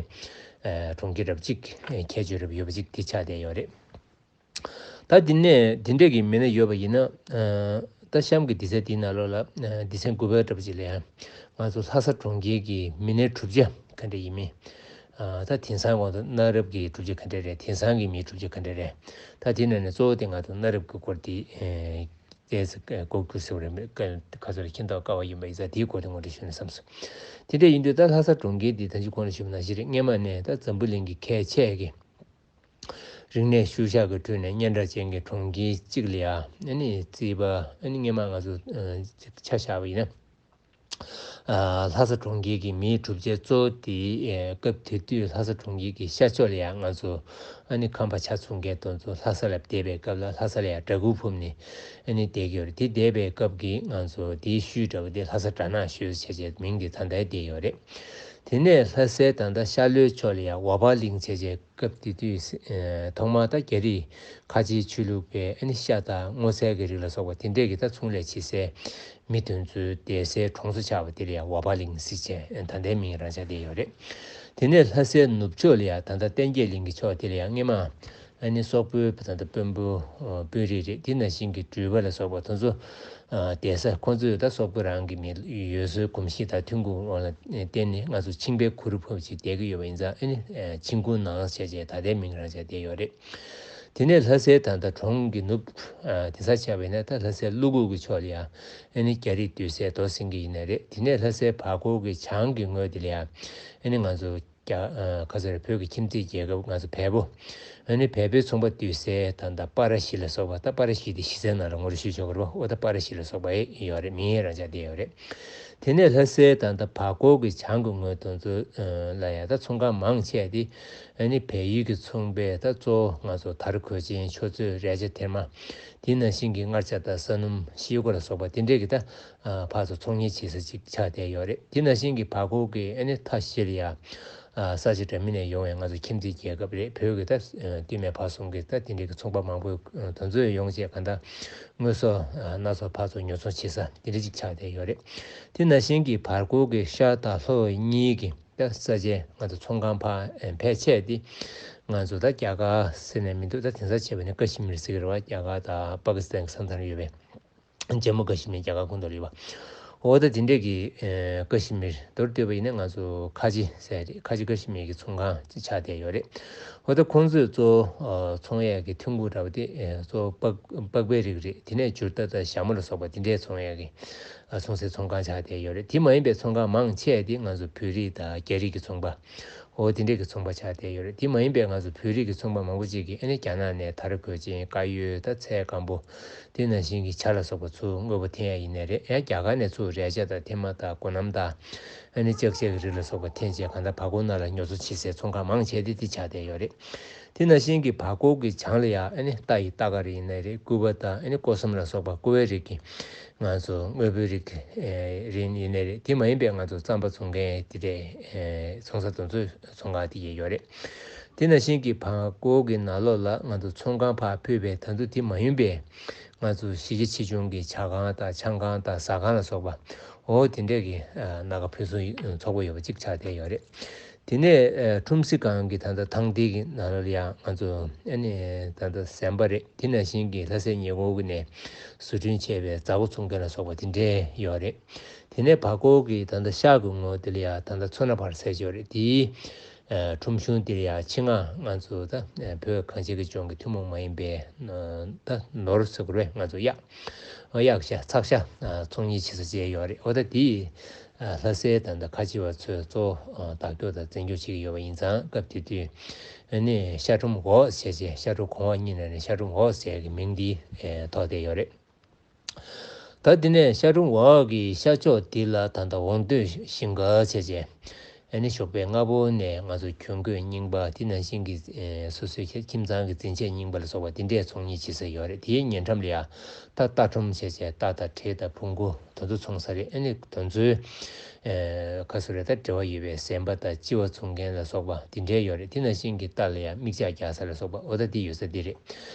གྲོང་ཁྱེར་རབ་གཅིག་ཁྱད་ཆོས་རབ་ཡོད་པ་ཅིག་དེ་ཆགས་བསྡད་ཡོད་རེད། ད་དེ་ནས་དེ་འདྲས་ཀྱི་མི་སྣ་ཡོད་པ་ཡིན་ན། ད་གཤམ་གྱི་སྡེ་ཚན་དེའི་ནང་ལོགས་ལ་སྡེ་ཚན་དགུ་པའི་འདྲ་པོ་ཅིག་ལ་ཡང་ང་ཚོ་ལྷ་ས་གྲོང་ཁྱེར་གྱི་མི་སྣའི་གྲུབ་ཆ་ག་འདྲ་ཡིན་མིན། ད་དེང་སང་གོང་དུ་གནའ་རབས་ཀྱི་གྲུབ་ཆ་ག་འདྲ་རེད། དེང་སང་གི་མིའི་གྲུབ་ཆ་ག་འདྲ་རེད། ད་དེའི་ནང་ནས་གཙོ་བོ་དེ་ང་ཚོ་གནའ་རབས་ཀྱི་སྐོར་དེ་ཏོག་ཙམ་གོ་དགོས་ཟེར་བ་རེད། ཁ་ཚོར་ཁྱིམ་ཐོག་དཀའ་བ་ཡིན་པ་ཡིན་ཙང་དེའི་སྐོར་དེ་ངོ་སྤྲོད་ཞུ་ན་བསམ་སོང་། དེ་འདྲ་ཡིན་དུས་ད་ལྷ་ས་གྲོང་ཁྱེར་འདི་ད་ཅི་གོང་ལ་ཞུས་པ་ནང་བཞིན་རེད། སྔས་མ་ནས་ད་འཛམ་བུ་གླིང་གི་ཁྱད་ཆེ་གི་རིག་གནས་ཤུལ་བཞག་གི་ཁྲོད་ནས་སྙན་གྲགས་ཅན་གྱི་གྲོང་ཁྱེར་གཅིག་ལ་ཡ་ཨ་ནི་རྩིས་པ་ཨ་ནི་སྔས་མ་ང་ཚོ་ཆ་བཞག་པ་ཡིན་ན། ལྷ་ས་གྲོང་ཁྱེར་གྱི་མིའི་གྲུབ་ཆ་གཙོ་བོ་དེ་སྐབས་དེ་དུས་ལྷ་ས་གྲོང་ཁྱེར་གྱི་ཤར་ཕྱོགས་ལ་ཡ་ང་ཚོ་ཨ་ནི་ཁམས་པ་ཆ་མཚུངས་མཁན་དེ་ཚོ་ལྷ་ས་ལ་བསྡད་པའི་སྐབས་ལ་ལྷ་ས་ལ་ཡ་སྦྲ་གུར་ཕུབ་ནས་ཨ་ནི་བསྡད་ཀྱི་ཡོད་རེད། དེ་བསྡད་པའི་སྐབས་ཀྱི་ང་ཚོ་དེའི་ཤུལ་འདྲ་བོ་དེ་ལྷ་ས་སྦྲ་ནག་ཤུལ་བྱས་བྱས་མིང་དེ་ད་ལྟ་བསྡད་ཡོད་རེད། དེ་ནས་ལྷ་སའི་ད་ལྟ་ཤར་ལྷོའི་ཕྱོགས་ལ་ཡང་ཝ་པ་གླིང་བྱས་བྱས་སྐབས་དེ་དུས་ཐོག་མར་ད་རྒྱ་རིགས་ཁ་ཆེའི་ཆོས་ལུགས་པའི་ཨ་ནི་ཤ་དང་སྔོ་ཚལ་གྱི་རིགས་ལ་སོགས་པ་དེ་འདྲས་ཀྱི་ད་ཚོང་ལས་བྱེད་སའི་མི་དེ་ཚོའི་བསྡད་སའི་གྲོང་ཚོ་ཆགས་པ་དེ་ལ་ཡང་ཝ་པ་གླིང་ཟེར་བྱས་ད་ལྟའི་མིང་རང་ཆགས་བསྡད་ཡོད་རེད། དེ་ནས་ལྷ་སའི་ནུབ་ཕྱོགས་ལ་ཡང་ད་ལྟ་བསྟན་རྒྱས་གླིང་གི་ཕྱོགས་དེ་ལ་ཡང་སྔས་མ་ཨ་ནི་སོག་པོའི་ད་ལྟ་དཔོན་པོ་དཔོན་རིགས་རེད། དེ་ནང་བཞིན་གྱི་སྒྲུལ་པ་ལ་སོགས་པ་དེ་ཚོ་བསྡད་ས་ཁོང་ཚོས་ད་སོག་པོ་རང་གི་མི་ཡུལ་སྲོལ་གོམས་གཤིས་དང་མཐུན་དགོས་འོང་ལ་བརྟེན་ནས་ང་ཚོ་ཆིང་པའི་གུ་རུ་ཕུབ་ཅིག་བསྡད་ཀྱི་ཡོད་པ་ཡིན་ཙང་ཨ་ནི་ཆིང་གུ་ནང་བྱས་བྱས་ད་ལྟའི་མིང་རང་བྱས་བསྡད་ཡོད་རེད། དེ་ནས་ལྷ་སའི་ད་ལྟ་གྲོང་གི་ནུབ་དེང་སང་བྱས་པ་ཡིན་ན་ད་ལྷ་སའི་ཀླུ་སྒོ་གི་ཕྱོགས་ལ་ཡང་ཨ་ནི་རྒྱ་རིགས་སྡོད་སའི་རྡོ་སེང་གེ་ཡིན་ན་རེད། དེ་ནས་ལྷ་སའི་བར་སྐོར་གྱི་བྱང་གི་ངོས་དེ་ལ་ཡང་ཨ་ནི་ང་ཚོ་རྒྱ་ཨ་ག་ཚོད་རེད། བོད་ཀྱི་ཁྱིམ་མཚེས་རྒྱལ་ཁབ་ང་ཚོ་བལ་པོ། ཨ་ནི་བལ་པོའི་ཚོང་པ་སྡོད་སའི་ད་ལྟ་པ་ར་ཤི་ལ་སོགས་པ། ད་པ་ར་ཤི་དེ་གཞི་རྩའི་ནང་ལ་ངོ་སྤྲོད་ཞུས་ཆོག་གི་རེད་པ། འོ་ད་པ་ར་ཤི་ལ་སོགས་པ་ཡོད་རེད། མིང་ཡང་རང་འཇགས་བསྡད་ཡོད་རེད། དེ་ནས་ལྷ་སའི་ད་ལྟ་བར་སྐོར་གྱི་བྱང་གི་ངོས་དེ་ཚོ་ལ་ཡང་ད་ཚོང་ཁང་མང་ཆེ་དེ་ཨ་ནི་བལ་ཡུལ་གྱི་ཚོང་པས་ད་གཙོ་བོ་ང་ཚོ་དར་གོས་ཆེན་ཆུ་ཚོད་རས་ཆ་ཐེར་མ། དེ་ནང་བཞིན་གྱི་མངར་ཆ་དང་ས་སྣུམ་ཤེལ་སྒོ་ལ་སོགས་པ་དེ་འདྲས་ཀྱི་ད་ཕར་ཚུར་ཚོང་གཉེར་བྱེད་ས་ཅིག་ཆགས་བསྡད་ཡོད་རེད། དེ་ནང་བཞིན་གྱི་བར་སྐོར་གྱི་ཨ་ནི་མཐའ་བཞི་ལ་ཡ་ས་ཆ་འདྲ་མིན་ནས་ཡོང་བའི་ང་ཚོ་ཁྱིམ་མཚེས་རྒྱལ་ཁབ་རེད། བོད་ཀྱི་ད་ སྟོད་སྨད་བར་གསུམ་གྱི་ད་དེ་འདྲའི་གི་ཚོང་པ་མང་པོ་དེ་ཚོ་ཡོང་བྱས་གང་ལྟར་དངོས་ཟོག་སྣ་ཚོགས་ཕར་ཚུར་ཉོ་ཚོང་བྱེད་ས་དེ་འདྲ་ཅིག་ཆགས་བསྡད་ཡོད་རེད། དེ་ནང་བཞིན་གྱི་བར་སྐོར་གྱི་ཤར་དང་ལྷོ་གཉིས་ཀྱི་ད་ས་ཆའི་ང་ཚོ་ཚོང་ཁང་ཕར་ཕལ་ཆེར་དེ་ང་ཚོ་ད་རྒྱ་གར་ཟེར་ནས་མི་འདུག་ད་དེང་སང་བྱས་པ་ནི་ཀ་ཤི་མིར་ཟེར་གྱི་རེད་བ། རྒྱ་གར་དང་པ་ཀི་སི་ཐན་གྱི་ས་མཚམས་ཡོད་པའི། ཇམ་མུ་ཀ་ཤི་མིར་རྒྱ་གར་ཁོངས་གཏོགས་ལ་ཡོད་པ། འོ་ད་དེ་འདྲས་ཀྱི་ཨེ་ཀ་ཤི་མིར་མདོར་བསྡུས་པ་ཡིན་ན་ང་ཚོ་ཁ་ཆེ་ཟེར་རེད། ཁ་ཆེ་ཀ་ཤི་མིར་གྱི་ཚོང་ཁང་ཅིག་ཆགས་བསྡད་ཡོད་རེད། འོ་ད་ཁོང་ཚོས་གཙོ་བོ་ཨ་ཚོང་ཡས་ཀྱི་ཐོན་ཁུངས་འདྲ་བོ་དེ་ཨེ་གཙོ་བོ་པགས་པགས་པའི་རིགས་རེད། དེ་ནས་འབྱོར་རྟ་དང་ཞྭ་མོ་ལ་སོགས་པ་དེ་འདྲས་ཚོང་ཡས་ཀྱི་ཨ་ཚོང་སའི་ཚོང་ཁང་ཆགས་བསྡད་ཡོད་རེད། དེ་མ་ཡིན་པའི་ཚོང་ཁང་མང་ཆེ་དེ་ང་ཚོ་བོད་རིགས་དང་རྒྱ་རིགས་ཀྱི་ཚོང་པ། འོ་དེ་འདྲས་ཀྱི་ཚོང་པ་ཆགས་བསྡད་ཡོད་རེད། དེ་མ་ཡིན་པའི་ང་ཚོ་བོད་རིགས་ཀྱི་ཚོང་པ་མང་པོ་ཅིག་གིས་ཨ་ནི་རྒྱ་ནག་ནས་དར་གོས་ཆེན་དཀར་ཡོལ་དང་ཚལ་སྒམ་པོ། དེ་ནང་བཞིན་གྱི་ཇ་ལ་སོགས་པ་ཚུར་དངོས་པོ་འཐེན་ཡ་ཡིན་ནའི་རེད། ཡང་རྒྱ་གར་ནས་ཚུར་རས་ཆ་དང་ཐེ་མ་དང་སྒོ་སྣམ་དང་ཨ་ནི་ལྕགས་ཆས་ཀྱི་རིགས་ལ་སོགས་པ་འཐེན་བྱས་གང་ལྟར་བར་སྐོར་ནང་ལ་ཉོ་ཚོང་བྱེད་སའི་ཚོང་ཁང་མང་ཆེ་དེ་དེ་ཆགས་བསྡད་ཡོད་རེད། དེ་ནང་བཞིན་གྱི་བར་སྐོར་གྱི་བྱང་ལ་ཡང་ཨ་ནི་རྟ་ཡི་རྟ་དཀར་ཡིན་ནའི་རེད། སྐུད་པ་དང་ཨ་ནི་སྐོར་གསུམ་ལ་སོགས་པ་སྐུད་པའི་རིགས་ཀྱི་ང་ཚོ་དངོས་པོའི་རིགས་ཀྱི་རིགས་ཡིན་ནའི་རེད། དེ་མ་ཡིན་པའི་ང་ཚོ་རྩམ་པ་བཙོང་མཁན་དེ་འདྲའི་ཚོང་ས་དེ་ཚོའི་ཚོང་ཁང་དེ་ཡང་ཡོད་རེད། དེ་ནང་བཞིན་གྱི་བར་སྐོར་གྱི་ནང་ལོགས་ལ་ང་ཚོ་ཚོང་ཁང་ཕར་ཕུད་པའི་ད་དུང་དེ་མ་ཡིན་པའི་ང་ཚོ་གཞིས་ཆ་ཆེ་ཆུང་གི་ཇ་ཁང་དང་ཆང་ཁང་དང་ཟ་ཁང་ལ་སོགས་པ་འོ་དེ་འདྲས་ཀྱི་ཨ་སྣ་ཁ་ཕུན་སུམ་ཚོགས་པོ་ཡོད་པ་གཅིག་ཆགས་བསྡད་ཡོད་རེད། དེ་ནས་ཨ་ཁྲོམ་གཟིགས་ཁང་གི་ད་ལྟ་ཐང་དེ་གི་ནང་ལ་ཡང་ང་ཚོ་ཨ་ནི་ད་ལྟ་གཟན་པ་རེད། དེ་ནང་བཞིན་གྱི་ལྷ་སའི་ཉེ་འཁོར་གྱི་ནས་བཟོ་སྐྲུན་བྱས་པའི་མཛའ་བོ་ཚོང་མཁན་ལ་སོགས་པ་དེ་འདྲས་ཡོད་རེད། དེ་ནས་བར་སྐོར་གྱི་ད་ལྟ་ཤར་གྱི་ངོས་དེ་ལ་ཡང་ད་ལྟ་མཚོ་སྣ་བར་ཟེར་ཡོད་རེད། དེའི་ཨ་ཁྲོམ་གཞུང་དེ་ལ་ཡང་ཆེད་མངགས་ང་ཚོ་ད་ཨ་བོད་གངས་ཅན་གྱི་ལྗོངས་ཀྱི་ཐུན་མོང་མ་ཡིན་པའི་ཨ་ད་ནོར་ཟེར་དགོས་རེད། ང་ཚོ་གཡག་གཡག་ཤ་ཚག་ཤ་ཨ་ཚོང་གཉེར་བྱེད་ས་བཅས་ཡོད་རེད། འོ་ད་དེ་ཨ་ལྷ་སའི་ད་ལྟ་ཁ་ཆེ་བ་ཚོས་གཙོ་བོ་ཨ་བདག་སྐྱོང་དང་འཛིན་སྐྱོང་བྱེད་ཀྱི་ཡོད་པ་ཡིན་ཙང་སྐབས་དེ་དུས་ཨ་ནི་ཤ་ཁྲོམ་འོག་ཟེར་བྱས། ཤ་ཁྲོམ་གོང་འོག་གཉིས་ནང་ནས་ཤ་ཁྲོམ་འོག་ཟེར་གྱི་མིང་འདི་ཨེ་ཐོགས་བསྡད་ཡོད་རེད། ད་དེ་ནས་ཤ་ཁྲོམ་འོག་གི་ཤར་ཕྱོགས་འདི་ལ་ད་ལྟ་འོང་སྟོད་ཞིང་ཁ་བྱས་བྱས། ཨ་ནི་ཞོགས་པའི་སྔ་པོ་ནས་ང་ཚོ་གྱོན་གོས་རྙིང་པ་དེ་ནང་བཞིན་གྱི་ཨེ་སོ་སོའི་ཁྱིམ་ཚང་གི་འཛིན་ཆས་རྙིང་པ་ལ་སོགས་པ་དེ་འདྲས་ཚོང་གཉེར་བྱེད་ས་ཡོད་རེད། དེའི་ཉེ་འགྲམ་ལ་ཡང་ད་རྟ་ཁྲོམ་བྱས་བྱས་རྟ་དང་དྲེལ་དང་བོང་གུ་དེ་ཚོ་ཚོང་ས་རེད། ཨ་ནི་དེ་ཚོའི་ཨེ་ག་སོ་རེད། ད་འབྲེལ་བ་ཡོད་པའི་གཟན་པ་དང་ལྕི་བ་བཙོང་མཁན་ལ་སོགས་པ་དེ་འདྲས་ཡོད་རེད། དེ་ནང་བཞིན་གྱི་རྟ་ལ་ཡང་རྨིག་ལྕགས་རྒྱག་ས་ལ་སོགས་པ་འོ་ད་དེ་ཡོད་ས་དེ་རེད།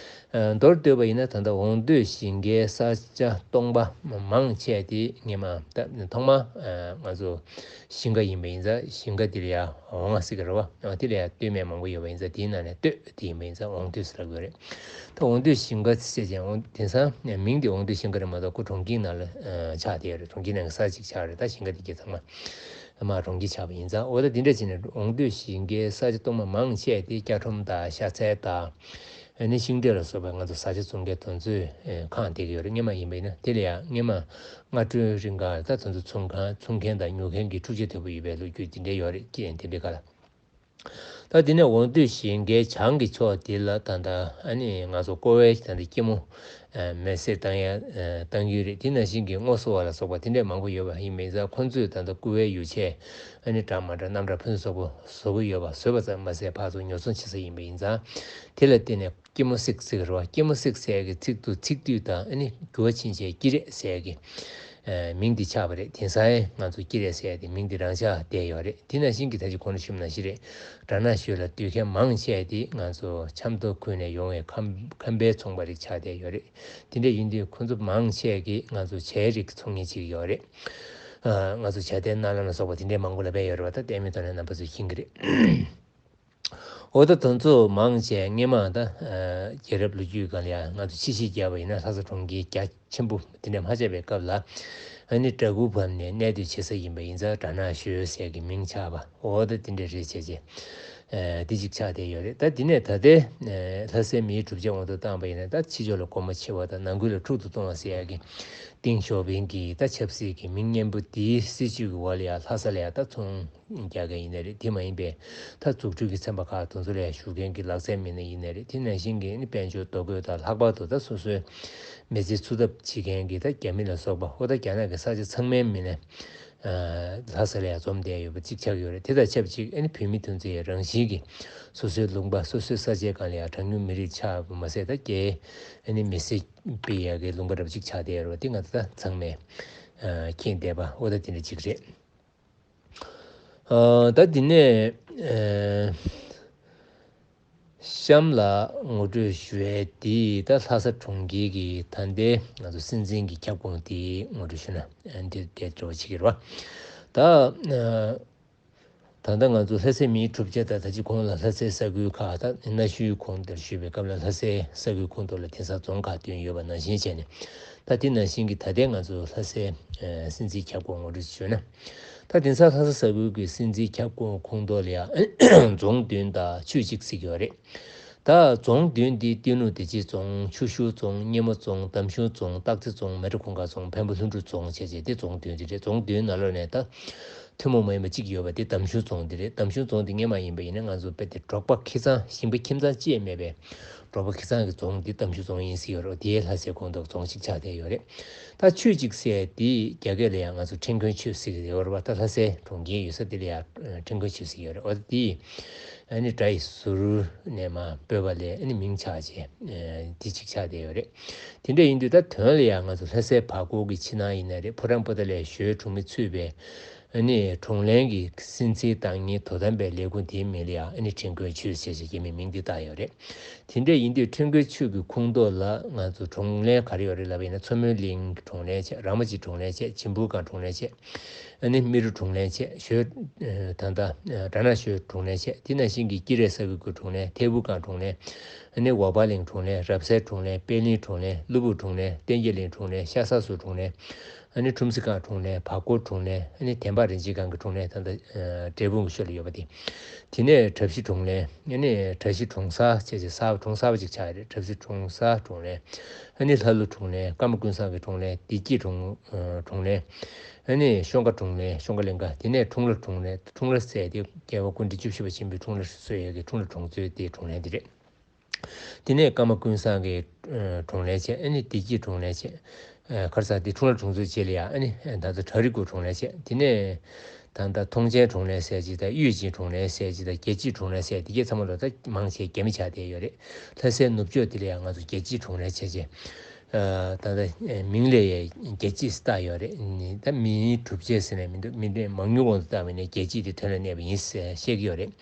ཨ་མདོར་བསྡུས་པ་ཡིན་ན་ད་ལྟ་འོང་སྟོད་ཞིང་ཁའི་ས་ཆ་སྟོང་པ་མང་ཆེ་དེ་སྔོན་མ་ད་ཐོག་མ་ཨ་ང་ཚོ་ཞིང་ཁ་ཡིན་པ་ཡིན་ཙང་། ཞིང་ཁ་དེ་ལ་ཡང་འོང་ང་ཟེར་གི་རེད་བ། ཨ་དེ་ལ་ཡང་སྟོད་སྨད་མང་པོ་ཡོད་པ་ཡིན་ཙང་། དེའི་ནང་ནས་སྟོད་དེ་ཡིན་པ་ཡིན་ཙང་འོང་སྟོད་ཟེར་ལབ་དགོས་རེད། ད་འོང་སྟོད་ཞིང་ཁ་ཟེར་ཅན་འོང་དེང་སང་མིང་དེ་འོང་སྟོད་ཞིང་ཁ་རེད་མ་གཏོགས་ཁོ་གྲོང་ཁྱེར་ནང་ལ་ཨ་ཆགས་བསྡད་ཡོད་རེད། གྲོང་ཁྱེར་ནང་གི་ས་ཅིག་ཆགས་རེད། ད་ཞིང་ཁ་དེ་གྱད་ཚང་མ་མ་གྲོང་ཁྱེར་ཆགས་པ་ཡིན་ཙང་། འོ་ད་དེ་འདྲ་བྱས་ནས་འོང་སྟོད་ཞིང་ཁའི་ས་ཆ་སྟོང་པ་མང་ཆེ་དེ་སྐྱ་ཁྲོམ་དང་ཤ་ཚལ་དང་། ཨ་ནི་ཤིང་འབྲས་ལ་སོགས་པའི་ང་ཚོ་བཟའ་བཅའ་བཙོང་མཁན་དེ་ཚོས་ཨེ་ཁེངས་བསྡད་ཀྱི་ཡོད་རེད། སྔོན་མ་ཡིན་པ་ཡིན་ན། དེ་ལ་ཡང་སྔོན་མ་སྔ་དྲོའི་རིང་ག་ད་དེ་ཚོ་ཚོང་ཁང་ཚོང་མཁན་དང་ཉོ་མཁན་གྱི་འཁྲུག་ཆ་དོད་པོ་ཡོད་པའི་ལོ་རྒྱུས་དེ་འདྲ་ཡོད་རེད། ཀྱེ་དེ་འདྲའི་སྐབས་ལ། ད་དེ་ནས་འོང་སྟོད་ཞིང་ཁའི་བྱང་གི་ཕྱོགས་དེ་ལ་ད་ལྟ་ཨ་ནི་ང་ཚོ་ཀོ་བའི་ད་ལྟ་སྐྱི་མོ་ཨ་མེ་བསྲེགས་བཏང་ཡ་ཨ་བཏང་གི་རེད། དེ་ནང་བཞིན་གྱི་སྔོ་སོ་བ་ལ་སོགས་པ་དེ་འདྲས་མང་པོ་ཡོད་པ་ཡིན་པ་ཡིན་ཙང་། ཁོང་ཚོས་ད་ལྟ་ཀོ་བའི་ཡོ་བྱད་ཨ་ནི་འདྲ་མ་འདྲ་རྣམ་གྲངས་ཕུན་སུམ་ཚོགས་པོ་བཟོ་གི་ཡོད་པ། བཟོས་པ་ཙམ་མ་ཟད་ཕར་ཚུར་ཉོ་ཚོང་བྱེད་ས་ཡིན་པ་ཡིན་ཙང་། དེ་ལ་བརྟེན་ནས་སྐྱི་མོ་བསྲེགས་ཟེར་གི་རེད་བ། སྐྱི་མོ་བསྲེགས་ཟེར་གི་ཚིག་ཏུ་ཚིག་སྡུད་དང་ཨ་ནི་འགྱུར་བ་ཕྱིན་བྱས་སྐྱི་རེད་ཟེར་གི་ཨ་མིང་འདི་ཆགས་པ་རེད། དེང་སང་ང་ཚོ་སྐྱི་རེད་ཟེར་དེ་མིང་འདི་རང་ཆགས་བསྡད་ཡོད་རེད། དེ་ནང་བཞིན་གྱི་ད་ཅི་གོང་ལ་ཞུས་པ་ནང་བཞིན་རེད། གྲ་ནང་ཞོལ་ལ་སྡོད་མཁན་མང་ཆེ་དེ་ང་ཚོ་ཆབ་མདོ་ཁུལ་ནས་ཡོང་བའི་ཁམས་ཁམས་པའི་ཚོང་པ་རིགས་ཆགས་བསྡད་ཡོད་རེད། དེ་འདྲ་ཡིན་དུས་ཁོང་ཚོ་མང་ཆེ་གིས་ང་ཚོ་ཇའི་རིགས་ཚོང་གཉེར་བྱེད་ཀྱི་ཡོད་རེད། ཨ་ང་ཚོ་ཇ་རྟའི་སྣ་ལམ་ལ་སོགས་པ་དེ་འདྲའི་མང་པོ་ལ་སྦས་ཡོད་རེད་བ། ད་ལྟད་མོའི་ཐོག་ནས་རྣམ་པ་ཚོས་མཁྱེན་གྱི་རེད། འོ་ད་དེ་ཚོ་མང་ཆེ་སྔོན་མ་ད་ཨ་རྒྱལ་རབས་ལོ་རྒྱུས་སྒང་ལ་ཡང་ང་ཚོ་ཕྱི་བཤོལ་བརྒྱབ་པ་ཡིན་ན། ལྷ་ས་གྲོང་ཁྱེར་རྒྱ་ཆེན་པོ་དེ་འདྲ་མ་ཆགས་པའི་སྐབས་ལ་ཨ་ནི་སྦྲ་གུར་བབས་ནས་གནས་སྡོད་བྱེད་ས་ཡིན་པ་ཡིན་ཙང་། གྲ་ནང་ཞོལ་ཟེར་གྱི་མིང་ཆགས་པ། འོ་ད་དེ་འདྲ་རེད་བྱས་བྱས་ཨ་དེ་གཅིག་ཆགས་བསྡད་ཡོད་རེད། ད་དེ་ནས་ད་ལྟའི་ཨ་ལྷ་སའི་མིའི་གྲུབ་ཆ་དབང་དུ་བཏང་པ་ཡིན་ན། ད་ཕྱི་ཕྱོགས་ལ་སྒོ་མོ་ཕྱེ་བ་དང་ནང་ཁུལ་ལ་འཁྲུག་ཏུ་གཏོང་བ་ཟེར་ཡག་གི་ཏེང་ཞའོ་ཕིང་གི་ད་ཆབ་སྲིད་ཀྱི་མི་གཉན་པོ་དེའི་སྲིད་བྱུས་ཀྱི་འོག་ལ་ཡང་ལྷ་ས་ལ་ཡང་ད་ཚོང་རྒྱག་མཁན་ཡིན་ནའི་རེད། དེ་མ་ཡིན་པའི་ད་འཛུགས་སྐྲུན་གྱི་ཚན་པ་ཁག་དེ་ཚོ་ལ་ཞུགས་མཁན་གྱི་ལག་རྩལ་མི་སྣ་ཡིན་ནའི་རེད། དེ་ནང་བཞིན་གྱི་ནི་དཔལ་འབྱོར་རྡོ་བརྐོས་དང་། ལྷག་པར་དུ་ད་སོ་སོའི་མི་ཚེ་འཚོ་ཐབས་བྱེད་མཁན་གྱི་ད་རྒྱ་མི་ལ་སོགས་པ། འོ་ད་རྒྱ་ནག་གི་ས་ཆ་ཚང་མའི་མི་སྣ་ལྷ་ས་ལ་ཡང་འཛོམས་བསྡད་ཡོད་པ་གཅིག་ཆགས་ཡོད་རེད། དེ་དང་ཆབས་ཅིག་ཨ་ནི་བོད་མི་དེ་ཚོ་ཡང་རང་བཞིན་གྱིས་སོ་སོའི་ལུང་པ་སོ་སོའི་ས་ཆའི་སྒང་ལ་ཡང་གྲངས་ཉུང་མི་རིགས་ཆགས་པ་མ་ཟད། ད་རྒྱའི་ཨ་ནི་མི་སེར་སྤེལ་ཡག་གི་ལུང་པ་འདྲ་པོ་གཅིག་ཆགས་བསྡད་ཡོད་རེད་བ། དེ་ང་ཚོ་ད་ཚང་མས་མཁྱེན་བསྡད་པ། འོ་ད་དེ་འདྲ་གཅིག་རེད། ཨ་ད་དེ་ནས་ཨ་ གཤམ་ལ་ངོ་སྤྲོད་ཞུ་ཡས་དེ་ད་ལྷ་ས་གྲོང་ཁྱེར་གྱི་ད་ལྟའི་ང་ཚོ་སྲིད་འཛིན་གྱི་ཁྱབ་ཁོངས་དེ་ངོ་སྤྲོད་ཞུ་ན་འདི་དེ་འདྲ་བ་ཞིག་རེད་བ། ད་ད་ལྟ་ང་ཚོ་ལྷ་སའི་མིའི་གྲུབ་ཆ་དང་ད་ཅི་གོང་ལ་ལྷ་སའི་ས་ཁུལ་ཁག་ད་གནའ་ཤུལ་གོང་དེར་ཞུས་པའི་སྐབས་ལ་ལྷ་སའི་ས་ཁུལ་ཁོངས་གཏོགས་ལ་དེང་སང་རྫོང་ཁག་བདུན་ཡོད་པ་ནང་བཞིན་བྱས་ནས་ད་དེ་ནང་བཞིན་གྱི་ད་ལྟའི་ང་ཚོ་ལྷ་སའི་སྲིད་འཛིན་ཁྱབ་ཁོངས་ངོ་སྤྲོད་ཞུས་ན། ད་དེང་སང་ལྷ་ས་ས་ཁུལ་གྱི་སྲིད་འཛིན་ཁྱབ་ཁོངས་ཁོངས་གཏོགས་ལ་ཡང་རྫོང་བདུན་དང་ཆུས་གཅིག་ཟེར་གྱི་ཡོད་རེད། ད་རྫོང་བདུན་འདི་གཏེར་ལུང་བདེ་སྐྱིད་རྫོང་། ཆུ་ཤུར་རྫོང་། སྙེ་མོ་རྫོང་། འདམ་གཞུང་རྫོང་། སྟག་རྩེ་རྫོང་། མལ་གྲོ་གུང་དཀར་རྫོང་། འཕན་པོ་ལྷུན་གྲུབ་རྫོང་བྱས་བྱས་དེ་རྫོང་བདུན་འདི་རེད། རྫོང་བདུན་ནང་ལོགས་ནས་ད་ཐུན་མོང་མ་ཡིན་པ་གཅིག་ཡོད་པ་དེ་འདམ་གཞུང་རྫོང་འདི་རེད། འདམ་གཞུང་རྫོང་འདི་སྔོན་མ་ཡིན་པ་ཡིན་ན་ང་ཚོ་དཔེ་དེ་འབྲོག་པ་ཁེ་གཙང་ཞིང་པ་ཁྱིམ་ཚང་གཅིག་མེད་པའི་འབྲོག་པ་ཁེ་གཙང་གི་རྫོང་འདི་འདམ་གཞུང་རྫོང་ཡིན་ཟེར་ཡོད་རེད། དེའི་ལྷ་སའི་ཁོངས་གཏོགས་རྫོང་གཅིག་ཆགས་བསྡད་ཡོད་རེད། ད་ཆུས་གཅིག་ཟེར་དེ་རྒྱ་སྐད་ལ་ཡང་ང་ཚོ་ཁྲེང་ཀོན་ཆུས་ཟེར་གྱི་ཡོད་རེད་བ། ད་ལྷ་སའི་གྲོང་ཁྱེར་ཡོད་ས་དེ་ལ་ཡང་ཁྲེང་ཀོན་ཆུས་ཟེར་གྱི་ཡོད་རེད། འོ་དེ་ཨ་ནི་དགྲ་ཡི་ཟུར་ནས་མར་སྤོས་པ་ལས་ཨ་ནི་མིང་ཆགས་བྱས་དེ་གཅིག་ཆགས་བསྡད་ཡོད་རེད། དེ་འདྲ་ཡིན་དུས་ད་དོན་ལ་ཡང་ང་ཚོ་ལྷ་སའི་བར་སྐོར་གྱི་ཕྱི་ནང་ཡིན་ན་རེད། ཕོ་བྲང་པོ་ཏཱ་ལའི་ཞོལ་གྲོང་མི་ཚུད་པའི་ཨ་ནི་གྲོང་ལྷན་གྱི་སྲིད་འཛིན་བདག་གཉེར་དོ་དམ་པའི་ལས་ཁུངས་དེའི་མིང་ལ་ཡང་ཨ་ནི་ཁྲེང་ཀོན་ཆུས་ཞེས་བྱས་རྒྱ་མིས་མིང་འདི་བཏགས་ཡོད་རེད། དེ་འདྲ་ཡིན་དུས་ཁྲེང་ཀོན་ཆུས་ཀྱི་ཁོངས་གཏོགས་ལ་ང་ཚོ་གྲོང་ལྷན་ག་རེ་ཡོད་རེད་ལབ་པ་ཡིན་ན་མཚོ་མོའི་གླིང་གྲོང་ལྷན་བྱས། ར་མོ་ཆེ་གྲོང་ལྷན་བྱས། བྱིམ་ཕུག་སྒང་གྲོང་ལྷན་བྱས། ཨ་ནི་རྨེ་རུ་གྲོང་ལྷན་བྱས། ཞོལ་ད་ལྟ་སྦྲ་ནག་ཞོལ་གྲོང་ལྷན་བྱས། དེ་ནང་བཞིན་གྱི་སྐྱིད་རལ་ས་ཁུལ་གྱི་གྲོང་ལྷན། ཐེ་བུ་སྒང་གྲོང་ལྷན། ཨ་ནི་ཝ་པ་གླིང་གྲོང་ལྷན། རབ་གསལ་གྲོང་ལྷན། པད་གླིང་གྲོང་ལྷན། གློ་བུར་གྲོང་ལྷན། གཏན་རྒྱལ་གླིང་གྲོང་ལྷན། ཤ་ས་སུ་གྲོང་ལྷན། ཨ་ནི་ཁྲོམ་སི་སྒང་གྲོང་ལྷན། བར་སྐོར་གྲོང་ལྷན། ཨ་ནི་དན་པ་རིན་ཆེན་སྒང་གི་གྲོང་ལྷན། ད་ལྟ་འབྲས་སྤུངས་ཀྱི་ཞོལ་ལ་ཡོད་པ་དེ། དེ་ནས་བྲག་བཞི་གྲོང་ལྷན། ཨ་ནི་བྲག་བཞི་གྲོང་གསར་བྱས་བྱས་གསར་པ་གྲོང་གསར་པ་ཅིག་ཆགས་རེད། བྲག་བཞི་གྲོང་གསར་གྲོང་ལྷན། ཨ་ནི་ལྷ་ལུ་གྲོང་ལྷན། ཀརྨ་ཀུན་བཟང་གི་གྲོང་ལྷན། བདེ་སྐྱིད་གྲོང་གྲོང་ལྷན། ཨ་ནི་གཤོང་ཁ་གྲོང་ལྷན། གཤོང་ཁ་གླིང་ཁ། དེ་ནས་འཁྲུངས་ལྷ་གྲོང་ལྷན། འཁྲུངས་ལྷ་ཟེར་དེ་རྒྱལ་བ་སྐུ་ཕྲེང་བཅུ་བཞི་པ་ཆེན་པོའི་འཁྲུངས་ལྷ་གསོལ་ཡས་ཀྱི་འཁྲུངས་ལྷ་གྲོང་ཚོའི་དེའི་གྲོང་ལྷན་དེ་རེད། དེ་ནས་ཀརྨ་ཀུན་བཟང་གི་གྲོང་ལྷན་བྱས། ཨ་ནི་བདེ་སྐྱིད་གྲོང་ལྷན་བྱས། ག་རེ་ཟེར་དེ་འཁྲུངས་ལྷ་གྲོང་ཚོའི་རྗེས་ལ་ཡ་ཨ་ནི་ད་ལྟ་བྲག་རི་དགུ་གྲོང་ལྷན་བྱས། དེ་ནས་ད་ལྟ་མཐོང་ཆེན་གྲོང་ལྷན་ཟེར་གྱི་དང་། གཡུས་ཅན་གྲོང་ལྷན་ཟེར་གྱི་དང་། རྒྱལ་སྤྱིའི་གྲོང་ལྷན་ཟེར་དེ་གས་ཚང་མ་ལོ་ད་མང་ཆེ་རྒྱ་མི་ཆགས་བསྡད་ཡོད་རེད། ལྷ་སའི་ནུབ་ཕྱོགས་དེ་ལ་ཡང་ང་ཚོ་རྒྱལ་སྤྱིའི་གྲོང་ལྷན་བྱས་རྗེས། ད་ལྟ་མིང་ལ་ཡང་རྒྱལ་སྤྱི་ཟེར་བཏགས་ཡོད་རེད། ད་མིའི་གྲུབ་ཆ་ཟེར་ནས་མི་འདུག་མི་འདྲ་མང་ཉུང་དབང་དུ་བཏང་བ་ཡིན་ན་རྒྱལ་སྤྱི་དེ་དོན་ལ་གནས་པ་ཡིན་ཟེར་བཤད་ཀྱི་ཡོད་རེད།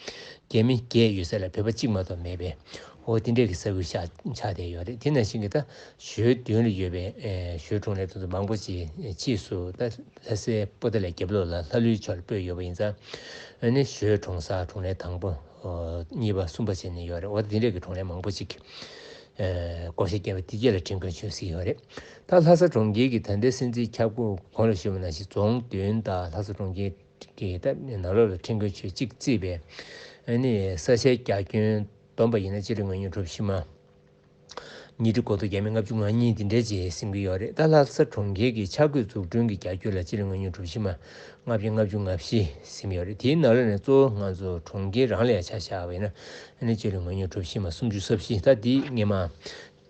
རྒྱ་མི་བརྒྱད་ཡོད་ས་ལ་བོད་པ་གཅིག་མ་གཏོགས་མེད་པས། འོ་དེ་འདྲས་ཀྱི་ས་ཁུལ་ཆགས་ཆགས་བསྡད་ཡོད་རེད། དེ་ནང་བཞིན་གྱི་ད་ཞོལ་མདུན་ལ་ཡོད་པའི་ཨེ་ཞོལ་གྲོང་ལྷན་དེ་ཚོ་མང་པོ་ཅིག་ཕྱིས་སུ་ད་ལྷ་སའི་པོ་ཏཱ་ལའི་རྒྱབ་ལོགས་ལ་ལྷ་ལུའི་ཕྱོགས་ལ་སྤོས་ཡོད་པ་ཡིན་ཙང་། ཨ་ནི་ཞོལ་གྲོང་གསར་གྲོང་ལྷན་དང་པོ། ཨོ་གཉིས་པ་གསུམ་པ་བྱས་ནས་ཡོད་རེད། འོ་དེ་འདྲས་ཀྱི་གྲོང་ལྷན་མང་པོ་ཅིག་ཨེ་བགོ་བཤའ་བརྒྱབ་པ་དེ་རྗེས་ལ་ཁྲེང་ཀོན་ཆུས་ཟེར་ཡོད་རེད། ད་ལྷ་ས་གྲོང་ཁྱེར་གྱི་ད་ལྟའི་སྲིད་འཛིན་ཁྱབ་ཁོངས་གོང་ལ་ཞུས་པ་ནང་བཞིན་རྫོང་བདུན་དང་ལྷ་ས་གྲོང་ཁྱེར་གྱི་ད་ནང་ལོགས་ལ་ཁྲེང་ཀོན་ཆུས་གཅིག་བརྩིས་པའི་ཨ་ནི་ས་ཆའི་རྒྱ་ཁྱོན་བསྡོམས་པ་ཡིན་ན་སྤྱི་ལེ་ཉུང་ཉུང་གྲུ་བཞི་མ། ཉིས་ཁྲི་གོ་བརྒྱད་མེད་ལྔ་བཅུ་ང་གཉིས་འདི་འདྲས་ཅིག་ཟིན་གྱི་ཡོད་རེད། ད་ལྷ་ས་གྲོང་ཁྱེར་གྱི་འཆར་འགོད་འཛུགས་སྐྲུན་གྱི་རྒྱ་ཁྱོན་ལ་སྤྱི་ལེ་ཉུང་ཉུང་གྲུ་བཞི་མ་ལྔ་བརྒྱ་ལྔ་བཅུ་ང་བཞི་ཟིན་ཡོད་རེད། དེའི་ནང་ལོགས་ནས་གཙོ་བོ་ང་ཚོ་གྲོང་ཁྱེར་རང་ལ་ཡང་ཆ་བཞག་པ་ཡིན་ན་ཨ་ནི་སྤྱི་ལེ་ཉུང་ཉུང་གྲུ་བཞི་མ་སུམ་ཅུ་སོ་བཞི། ད་འདི་སྔོན་མ་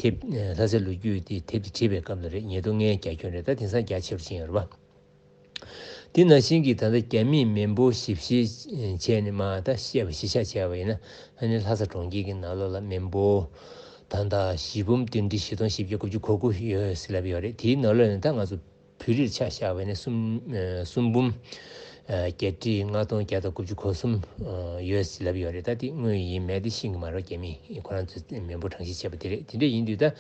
དེབ་ལྷ་སའི་ལོ་རྒྱུས་དེ་དེབ་དེ་བྲིས་པའི་སྐབས་ལ་རེད། ཉིས་སྟོང་ལྔའི་རྒྱ་ཁྱོན་རེད། ད་དེང་སང་རྒྱ་ཆེ་རུ་ཕྱིན་ཡོད་རེད་པ། དེ་ནང་བཞིན་གྱི་ད་ལྟ་རྒྱ་མིས་མི་འབོར་ཞིབ་བཤེར་བྱས་ནས་མར་ད་བཤད་པ་གཞི་བཞག་བྱས་པ་ཡིན་ན་ཨ་ནི་ལྷ་ས་གྲོང་ཁྱེར་གྱི་ནང་ལོགས་ལ་མི་འབོར་ད་ལྟ་བཞི་འབུམ་བདུན་ཁྲི་བཞི་སྟོང་བཞི་བརྒྱ་དགུ་བཅུ་གོ་དགུ་ཡོད་ཟེར་ལབ་ཡོད་རེད། དེའི་ནང་ལོགས་ནས་ད་ང་ཚོ་བོད་རིགས་ཆ་བཞག་པ་ཡིན་ན་གསུམ་ཨ་གསུམ་འབུམ་ཨ་བརྒྱད་ཁྲི་ལྔ་སྟོང་བརྒྱ་དང་དགུ་བཅུ་གོ་གསུམ་ཨ་ཡོད་ཟེར་ལབ་ཡོད་རེད། ད་དེ་དངོས་ཡིན་མེད་དེ་ཤེས་ཀྱི་མ་རེད། རྒྱ་མིས་ཁོ་རང་ཚོས་མི་འབོར་གྲངས་བཤེར་བྱས་པ་དེ་རེད། དེ་འདྲ་ཡིན་དུས་ད།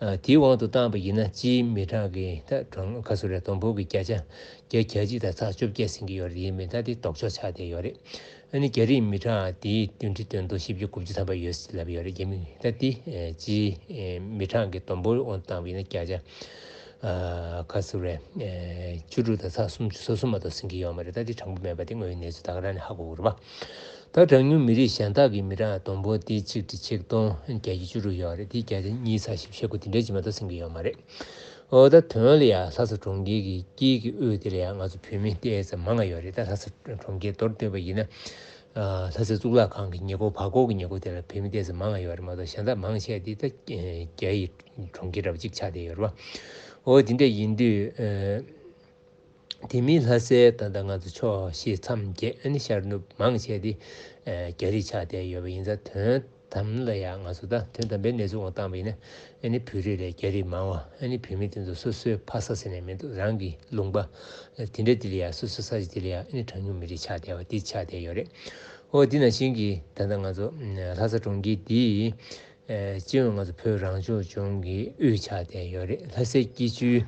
ཨ་དེའི་དབང་དུ་བཏང་བ་ཡིན་ན་སྤྱིའི་མི་གྲངས་ཀྱི་ད་གྲངས་ཁ་སུ་རེད། བསྡོམས་འབོར་གྱི་བརྒྱ་ཆ་བརྒྱ་གྱ་གཅིག་དང་ཚེག་བཅོ་བརྒྱད་ཟིན་གྱི་ཡོད་རེད། ཡིན་མིན་ད་དེ་ལྡོག་ཕྱོགས་ཆགས་བསྡད་ཡོད་རེད། ཨ་ནི་རྒྱ་རིགས་མི་གྲངས་དེའི་བདུན་ཁྲི་བདུན་སྟོང་བཞི་བརྒྱ་དགུ་བཅུ་ཐམ་པ་ཡོད་ཟེར་ལབ་ཡོད་རེད། རྒྱ་མི་ད་དེ་ཨ་སྤྱིའི་ཨ་མི་གྲངས་ཀྱི་བསྡོམས་འབོར་དབང་དུ་བཏང་བ་ཡིན་ན་བརྒྱ་ཆ་ཨ་ཁ་སུ་རེད། ཨ་བཅུ་དྲུག་དང་ཚེག་སུམ་ཅུ་སོ་གསུམ་མ་གཏོགས་ཟིན་གྱི་ཡོད་མ་རེད། ད་དེ་དྲང་པོ་མེད་པ་དེ་དངོས་ཡོད་གནས་ཚུལ་ད་ག་རང་ནས་ཧ་གོ་དགོས་རེད་པ། ད་གྲངས་ཉུང་མི་རིགས་གཞན་དག་གི་མི་གྲངས་བསྡོམས་འབོར་དེ་ཆིག་ཁྲི་ཆིག་སྟོང་བརྒྱད་བརྒྱ་བཅུ་དྲུག་ཡོད་རེད། དེ་བརྒྱ་ཆ་གཉིས་ཚེག་བཞི་བཅུ་ཞེ་དགུ་དེ་འདྲ་ཅིག་མ་གཏོགས་ཟིན་གྱི་ཡོད་མ་རེད། འོ་ད་དོན་ལ་ཡ་ལྷ་ས་གྲོང་ཁྱེར་གྱི་དཀྱིལ་གྱི་དབུས་དེ་ལ་ཡ་ང་ཚོ་བོད་མི་ཏོག་ཙམ་མང་ང་ཡོད་རེད། ད་ལྷ་ས་གྲོང་ཁྱེར་མདོར་བསྡུས་པ་ཡིན་ན་ཨ་ལྷ་སའི་གཙུག་ལག་ཁང་གི་ཉེ་འཁོར་བར་སྐོར་གྱི་ཉེ་འཁོར་དེ་ལ་བོད་མི་ཏོག་ཙམ་མང་ང་ཡོད་རེད་མ་གཏོགས་གཞན་དག་མང་ཆེ་དེ་ད་རྒྱ་ཡི་གྲོང་ཁྱེར་འདྲ་བ་གཅིག་ཆགས་བསྡད་ཡོད་རེད་བ། འོ་དེ་འདྲ་ཡིན་དུས་ཨ། དེ་མིན་ལྷ་སའི་ད་ལྟ་ང་ཚོ་ཕྱོགས་བཞི་མཚམས་བརྒྱད་ཨ་ནི་ཤར་ནུབ་མང་ཆེ་དེ་ཨ་རྒྱ་རིགས་ཆགས་བསྡད་ཡོད་པ་ཡིན་ཙང་དོན་དམ་ལ་ཡང་ང་ཚོ་ད་དོན་དམ་པའི་གནས་ཚུལ་འོང་བཏང་བ་ཡིན་ན་ཨ་ནི་བོད་རིགས་ལས་རྒྱ་རིགས་མང་བ། ཨ་ནི་བོད་མི་དེ་ཚོ་སོ་སོའི་ཕ་ས་ཟེར་ནས་མི་འདུག་རང་གི་ལུང་པ་དེ་འདྲ་དེ་ལ་ཡང་སོ་སོའི་ས་ཆ་དེ་ལ་ཡང་ཨ་ནི་གྲངས་ཉུང་མི་རིགས་ཆགས་བསྡད་པ་དེ་ཆགས་བསྡད་ཡོད་རེད། ཨོ་དེ་ནང་བཞིན་གྱི་ད་ལྟ་ང་ཚོ་ལྷ་ས་གྲོང་ཁྱེར་འདི་སྤྱི་ཡོངས་ང་ཚོ་བོད་རང་སྐྱོང་ལྗོངས་ཀྱི་དབུས་ཆགས་བསྡད་ཡོད་རེད། ལྷ་སའི་སྐྱིད་ཆུའི་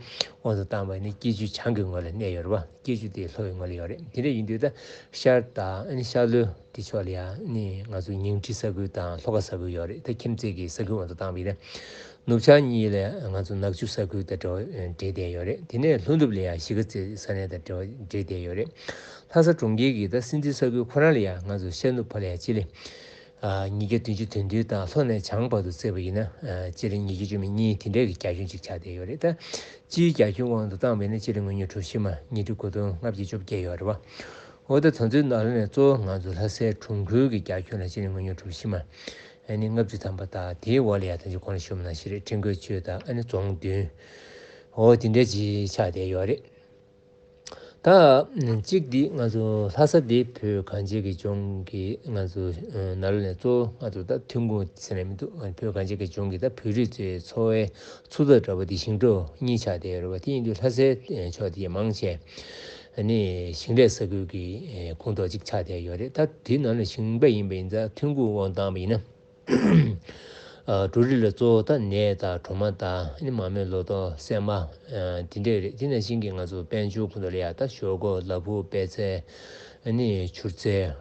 དབང་དུ་བཏང་བ་ནི་སྐྱིད་ཆུ་བྱང་གི་ངོས་ལ་གནས་ཡོད་རེད་བ། སྐྱིད་ཆུ་དེ་ལྷོ་ཡི་ངོས་ལ་ཡོད་རེད། དེ་འདྲ་ཡིན་དུས་ད་ཤར་དང་ཤར་ལྷོ་དེ་ཕྱོགས་ལ་ཡང་ནི་ང་ཚོ་ཉིང་ཁྲི་ས་ཁུལ་དང་ལྷོ་ཁ་ས་ཁུལ་ཡོད་རེད། ད་ཁྱིམ་མཚེས་ཀྱི་ས་ཁུལ་དབང་དུ་བཏང་བ་ཡིན་ན། ནུབ་བྱང་གཉིས་ལ་ང་ཚོ་ནག་ཆུ་ས་ཁུལ་དང་འབྲེལ་བ་འབྲེལ་བསྡད་ཡོད་རེད། དེ་ནས་ལྷོ་ནུབ་ལ་ཡང་གཞིས་ཀ་རྩེ་ས་གནས་དང་འབྲེལ་བ་འབྲེལ་བསྡད་ཡོད་རེད། ལྷ་ས་གྲོང་ཁྱེར་གྱི་ད་སྲིད་འཛིན་ས་ཁུལ་ཁོ་རང་ལ་ཡང་ང་ཚོ་ཤར་ནུབ་བར་ལ་ཡང་སྤྱི་ལེ་ཉིས་བརྒྱ་བདུན་ཅུ་དོན་བདུན་དང་ལྷོ་ནས་བྱང་བར་དུ་བརྩིས་པ་ཡིན་ན་སྤྱི་ལེ་ཉིས་བརྒྱ་བཅུ་མེད་གཉིས་དེ་འདྲའི་གི་རྒྱ་ཁྱོན་ཅིག་ཆགས་བསྡད་ཡོད་རེད། ད་སྤྱིའི་རྒྱ་ཁྱོན་དབང་དུ་བཏང་བ་ཡིན་ན་སྤྱི་ལེ་ངོས་ཉུང་གྲུ་བཞི་མ་ཉིས་ཁྲི་དགུ་སྟོང་ལྔ་བརྒྱ་བཅོ་བརྒྱད་ཡོད་རེད་བ། འོ་ད་དེ་ཚོའི་ནང་ལོགས་ནས་གཙོ་བོ་ང་ཚོ་ལྷ་སའི་གྲོང་ཁུལ་གྱི་རྒྱ་ཁྱོན་ལ་སྤྱི་ལེ་ངོས་ཉུང་གྲུ་བཞི་མ་ཨ་ནི་ལྔ་བཅུ་ཐམ་པ་དང་དེའི་འོག་ལ་ཡང་ད་ཅི་གོང་ལ་ཞུས་པ་ནང་བཞིན་རེད། ཁྲེང་ཀོན་ཆུས་དང་ཨ་ནི་རྫོང་བདུན། འོ་དེ་འདྲ་ཅིག་ཆགས་བསྡད་ཡོད་རེད། ད་གཅིག་འདི་ང་ཚོ་ལྷ་ས་འདི་བོད་གངས་ཅན་གྱི་ལྗོངས་ཀྱི་ང་ཚོ་ནང་ལོགས་ནས་གཙོ་བོ་ང་ཚོ་ད་ཐོན་ཁུངས་ཟེར་ན་མི་འདུག་བོད་གངས་ཅན་གྱི་ལྗོངས་ཀྱི་ད་བོད་རིགས་ཚོའི་འཚོ་བའི་ཚུགས་ཐག་འདྲ་པོ་འདི་ཞིང་འབྲོག་གཉིས་ཆགས་བསྡད་ཡོད་རེད་བ། དེ་ཡིན་དུས་ལྷ་སའི་ཕྱོགས་དེ་མང་ཆེ་ཨ་ནི་ཞིང་ལས་ས་ཁུལ་གྱི་ཁོངས་གཏོགས་ཅིག་ཆགས་བསྡད་ཡོད་རེད། ད་དེའི་ནང་ལ་ཞིང་པ་ཡིན་པ་ཡིན་ཙང་ཐོན་ཁུངས་དབང་བཏང་བ་ཡིན་ན། འབྲུ་རིགས་ལ་གཙོ་བོ་ད་ནས་དང་གྲོ་མ་དང་ཨ་ནི་མ་རྨོས་ལོ་ཏོག་སྲན་མ་དེ་འདྲས་རེད། དེ་ནང་བཞིན་གྱི་ང་ཚོ་དཔལ་འབྱོར་ཁོངས་གཏོགས་ལ་ཡ་ད་ཞོག་ཁོག་ལ་ཕུག་པད་ཚལ་ཨ་ནི་ཆུར་ཚལ་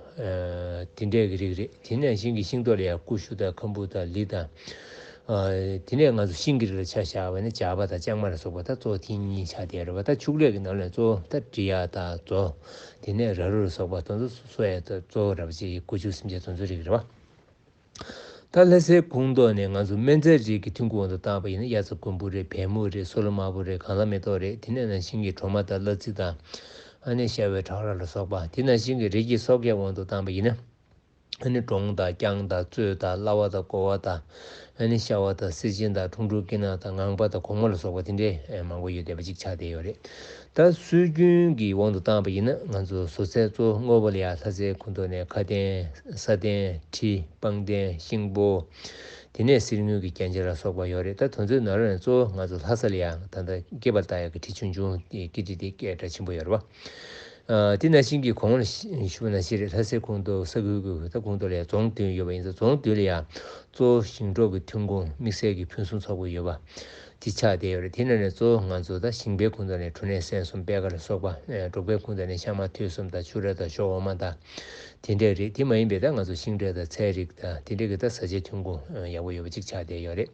དེ་འདྲས་ཀྱི་རིགས་རེད། དེ་ནང་བཞིན་གྱི་ཤིང་ཏོག་ལ་ཡ་ཀུ་ཤུ་དང་ཁམ་བུ་དང་ལི་དང་། དེ་ནས་ང་ཚོ་ཤིང་གི་རིགས་ལ་ཆ་བཞག་པ་ཡིན་ན་ཇག་པ་དང་ལྕང་མ་ལ་སོགས་པ་ད་གཙོ་བོ་དེ་གཉིས་ཆགས་བསྡད་རེད་བ། ད་ཕྱུགས་ལས་ཀྱི་ནང་ལ་གཙོ་བོ་ད་འབྲི་གཡག་དང་མཛོ། དེ་ནས་ར་རུ་ལ་སོགས་པ་དེ་ཚོ་གསོ་ཡ་ད་གཙོ་བོ་ར་བ་ཅིག་སྒོ་ཕྱུགས་སེམས་ཅན་དེ་ཚོ་རིགས་རེད་བ། ད་ལྷ་སའི་ཁོངས་གཏོགས་ནས་ང་ཚོ་སྨན་རྫས་རིགས་ཀྱི་ཐོན་ཁུངས་དབང་དུ་བཏང་བ་ཡིན་ན་གཡའ་རྩེ་གོང་བུ་རེད། བལ་མུ་རེད། སོལ་མ་བུ་རེད། གངས་ལྷ་མེ་ཏོག་རེད། དེ་ནས་ནང་བཞིན་གྱི་གྲོ་མ་དང་གླ་རྩི་དང་ཨ་ནི་ཤ་བའི་བྲག་ར་ལ་སོགས་པ། དེ་ནང་བཞིན་གྱི་རི་སྐྱེས་སོག་སྐྱེས་དབང་དུ་བཏང་བ་ཡིན་ན། ཨ་ནི་འབྲོང་དང་རྐྱང་དང་གཙོད་དང་གླ་བ་དང་ཀོ་བ་དང་ཨ་ནི་ཤ་བ་དང་སེར་ཆེན་དང་ཁྲུང་ཁྲུང་སྐེ་ནག་དང་ངང་པ་དང་གོང་མ་ལ་སོགས་པ་དེ་འདྲའི་མང་པོ་ཡོད་བསྡད་པ་ཅིག་ཆགས་བསྡད་ཡོད་རེད། ད་སྲོལ་རྒྱུན་གྱི་དབང་དུ་བཏང་བ་ཡིན་ན་ང་ཚོ་བཟོ་རྩལ་གཙོ་བོ་དངོས་པོ་ལ་ཡ་ལྷ་སའི་ཁོངས་གཏོགས་ནས་ཁ་གདན། ས་གདན། གྲི། པང་གདན། ཤིང་ཕོར། དེ་ནས་གསེར་དངུལ་གྱི་རྒྱན་ཆ་ལ་སོགས་པ་ཡོད་རེད། ད་དེ་ཚོའི་ནང་ལོགས་ནས་གཙོ་བོ་ང་ཚོ་ལྷ་ས་ལ་ཡ་ད་ལྟ་སྐེད་པར་བཏགས་ཡག་གི་གྲི་ཆུང་ཆུང་དེ་སྐེད་གྲི་དེ་སྐད་གྲགས་ཆེན་པོ་ཡོད་རེད་བ། ཨ་དེ་ནང་བཞིན་གྱི་གོང་ལ་ཞུ་བ་ནང་བཞིན་རེད། ལྷ་སའི་ཁོངས་གཏོགས་ས་ཁུལ་གྱི་ད་ཁོངས་གཏོགས་ལ་ཡང་རྫོང་བདུན་ཡོད་པ་ཡིན་ཙང་རྫོང་བདུན་ལ་ཡང་གཙོ་བོ་ཞིང་འབྲོག་གི་ཐོན་ཁུངས་དམིགས་བསལ་གྱི་ཕུན་སུམ་ཚོགས་པོ་ཡོད་པ་དེ་ཆགས་བསྡད་ཡོད་རེད། དེ་ནང་ནས་གཙོ་བོ་ང་ཚོ་ད་ཞིང་པའི་ཁོངས་གཏོགས་ནས་འབྲུ་ནས་སྲན་གསུམ་པད་ཁ་ལ་སོགས་པ། ཨ་འབྲོག་པའི་ཁོངས་གཏོགས་ནས་ཤ་མར་ཐུད་གསུམ་དང་ཕྱུར་ར་དང་ཞོ་འོ་མ་དང་དེ་འདྲས་རེད། དེ་མ་ཡིན་པའི་ད་ང་ཚོ་ཤིང་འབྲས་དང་ཚལ་རིགས་དང་དེ་འདྲས་ཀྱི་ད་བཟའ་བཅའི་ཐོན་ཁུངས་ཡག་པོ་ཡོད་པ་ཅིག་ཆགས་བསྡད་ཡོད་རེད།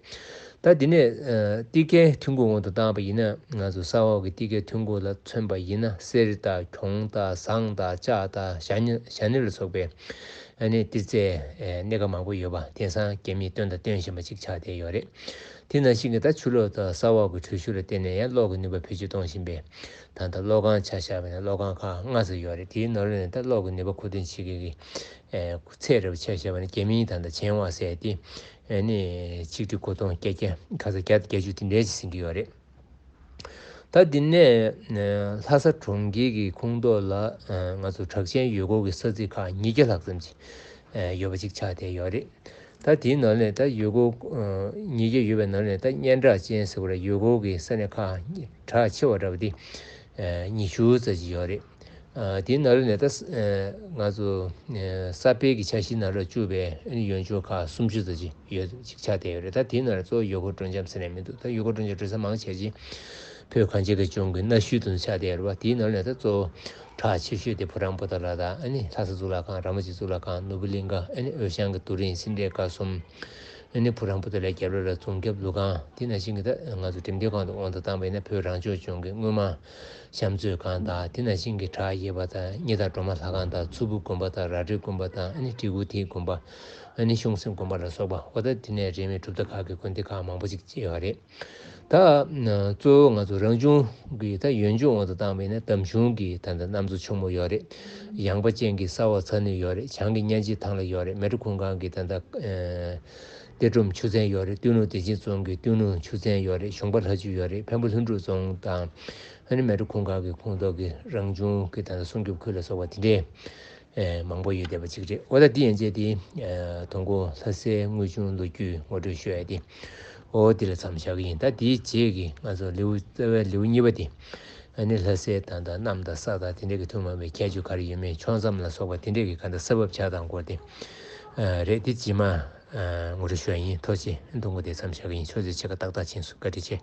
ད་འདི་ནས་ཨ་གཏེར་ཁའི་ཐོན་ཁུངས་དབང་དུ་བཏང་བ་ཡིན་ན་ང་ཚོ་ས་འོག་གི་གཏེར་ཁའི་ཐོན་ཁུངས་ལ་མཚོན་པ་ཡིན་ན་གསེར་དང་གྱོང་དང་ཟངས་དང་ལྕགས་དང་ཞྭ་ནི་ཞྭ་ནི་ལ་སོགས་པའི་ཨ་ནི་གཏེར་རྫས་ཨ་གནས་ཁག་མང་པོ་ཡོད་པ་དེང་སང་རྒྱ་མིས་བཏོན་དང་བཏོན་བཞིན་པ་ཅིག་ཆགས་བསྡད་ཡོད་རེད། དེ་ནང་བཞིན་གྱི་ད་ཆུ་ལོག་དང་ས་འོག་གི་དྲོད་ཤུགས་ལ་བརྟེན་ནས་ཡང་གློག་གི་ནུས་པ་བེད་སྤྱོད་གཏོང་བཞིན་པའི་ད་ལྟ་གློག་ཁང་ཆ་བཞག་པ་ཡིན་ན་གློག་ཁང་ཁག་ལྔ་ཙམ་ཡོད་རེད། དེའི་ནང་ལོགས་ནས་ད་གློག་གི་ནུས་པ་མཁོ་འདོན་བྱེད་མཁན་གྱི་ཨེ་ཚད་རེ་བ་ཆ་བཞག་པ་ན་རྒྱ་མིའི་ད་ལྟ་ཆེན་ཝ་ཟེར་ཏེ་ཨེ་ནི་ཆིག་ཁྲི་དགུ་སྟོང་བརྒྱད་བརྒྱ་ཁ་ཚ་བརྒྱ་དང་བརྒྱད་ཅུ་དེ་འདྲའི་ཅིག་ཟིན་གྱི་ཡོད་རེད། ད་འདི་ནས་ཨེ་ལྷ་ས་གྲོང་ཁྱེར་གྱི་ཁོངས་གཏོགས་ལ་ཨེ་ང་ཚོ་གྲགས་ཅན་ཡུལ་སྐོར་གྱི་ས་ཚིགས་ཁག་ཉིས་བརྒྱ་ལྷག་ཙམ་ཅིག་ཨེ་ཡོད་པ་ཅིག་ཆགས་བསྡད་ཡོད་རེད། ད་དེའི་ནང་ནས་ད་ཡུལ་སྐོར་ཨ་ཉིས་བརྒྱ་ཡོད་པའི་ནང་ནས་ད་སྙན་གྲགས་ཅན་ཟེར་བ་ལ་ཡུལ་སྐོར་གྱི་ས་གནས་ཁག་གྲགས་ཆེ་བ་འདྲ་བ་དེ་ཨ་ཉི་ཤུ་ཙམ་ཅིག་ཡོད་རེད། ཨ་དེའི་ནང་ལ་ནས་ད་ཨ་ང་ཚོ་ཨ་གསར་སྤེལ་གྱི་འཆར་གཞིའི་ནང་ལ་བཅུག་པའི་ཨ་ནི་ཡུལ་ལྗོངས་ཁག་སུམ་ཅུ་ཙམ་ཅིག་ཡོད་ཅིག་ཆགས་བསྡད་ཡོད་རེད། ད་དེའི་ནང་ལ་གཙོ་བོ་ཡུལ་སྐོར་སྤྲོ་འཆམ་ཟེར་ནས་མི་འདུག་ད་ཡུལ་སྐོར་སྤྲོ་འཆམ་འགྲོ་ས་མང་ཆེ་ཅིག་བོད་གངས་ཅན་གྱི་ལྗོངས་ཀྱི་གནའ་ཤུལ་དུ་ཆགས་བསྡད་ཡོད་རེད་བ། དེའི་ནང་ལ་ནས་ད་གཙོ་བོ་གྲགས་ཆེ་ཤོས་དེ་བུ་རམ་བུ་ཏ་ལ་དང་ཨ་ནི་ལྷ་ས་གཙུག་ལག་ཁང་། ར་མོ་ཆེ་གཙུག་ལག་ཁང་། ནོར་བུ་གླིང་ག། ཨ་ནི་འོད་ཤང་གི་རྡོ་རིང་སེ་འབྲས་དཀར་གསུམ། ཨ་ནི་བུ་རམ་བུ་ཏ་ལའི་རྒྱབ་ལ་ལ་རྫོང་རྒྱབ་ལུ་ཁང་། དེ་ནང་བཞིན་གྱི་ད་ང་ཚོ་འགྲེམས་སྟོན་ཁང་དུ་དབང་དུ་བཏང་བ་ཡིན་ན་བོད་རང་སྐྱོང་ལྗོངས་ཀྱི་དངོས་མང་བཤམས་མཛོད་ཁང་དང་། དེ་ནང་བཞིན་གྱི་བྲག་གཡས་པ་དང་གཉེར་ཐག་སྒྲོལ་མ་ལྷ་ཁང་དང་། མཚུར་ཕུ་དགོན་པ་དང་། རལ་གྲི་དགོན་པ་དང་། ཨ་ནི་བྲིས་སྐུ་མཐིལ་དགོན་པ། ཨ་ནི་གཤོང་སེམས་དགོན་པ་ལ་སོགས་པ། འོ་ད་དེ་ནས་རིས་མེད་གྲུབ་མཐའ་ཁག་གི་དགོན་སྡེ་ཁག་མང་པོ་ཅིག་ཡོད་རེད། ད་གཙོ་བོ་ང་ཚོ་རང་བྱུང་གི་ད་ཡུལ་ལྗོངས་དབང་དུ་བཏང་བ་ཡིན་ན་འདམ་གཞུང་གི་ད་ལྟ་གནམ་མཚོ་ཕྱུག་མོ་ཡོད་རེད། ཡངས་པ་ཅན་གྱི་ས་འོག་ཚ་ནུས་ཡོད་རེད། བྱང་གི་གཉན་ཆེན་ཐང་ལ་ཡོད་རེད། མལ་གྲོ་གུང་དཀར་གྱི་ད་ལྟ་ཨེ་གཏེར་སྒྲོམ་ཆུ་ཚན་ཡོད་རེད། སྟོད་ནུབ་བདེ་ཆེན་རྫོང་གི་སྟོད་ནུབ་ཆུ་ཚན་ཡོད་རེད། གཞོང་པ་ལྷ་ཆུ་ཡོད་རེད། འཕན་པོ་ལྷུན་གྲུབ་རྫོང་དང་ཨ་ནི་མལ་གྲོ་གུང་དཀར་གྱི་ཁོངས་གཏོགས་ཀྱི་རང་བྱུང་གི་ད་ལྟ་སྲུང་སྐྱོབ་ཁུལ་ལ་སོགས་པ་དེ་འདྲའི་ཨེ་མང་པོ་ཡོད་བསྡད་པ་ཅིག་རེད། འོ་ད་འདི་ཡན་ཆད་དེ་ཨེ་དང་པོ་ལྷ་སའི་དངོས་བྱུང་ལོ་རྒྱུས་ངོ་སྤྲོད་ཞུ་ཡ་དེ་འོ་འདི་ལ་མཚམས་བཞག་གི་ཡིན། ད་དེའི་རྗེས་ཀྱི་ང་ཚོ་ལེའུ་རྩ་བའི་ལེའུ་གཉིས་པ་དེ་ ཨ་ནི་ལྷ་སའི་ད་ལྟ་གནམ་དང་ས་དང་དེ་འདྲ་གི་ཐུན་མོང་བའི་ཁྱད་ཆོས་ག་རེ་ཡོད་མེད། ཕྱོགས་མཚམས་ལ་སོགས་པ་དེ་འདྲ་གི་ག་འདྲ་ས་བབ་ཆགས་སྟངས་སྐོར་དེ་རེད། དེ་རྗེས་མ་ངོ་སྤྲོད་ཞུ་ཡ་ཡིན། ཐུགས་རྗེ་ཆེ། འདུག་གོ། དེ་མཚམས་བཞག་གི་ཡིན། ཆུ་ཚོད་ཕྱེད་ཀ་ཏག་ཏག་ཕྱིན་སོང་། བཀའ་དྲིན་ཆེ།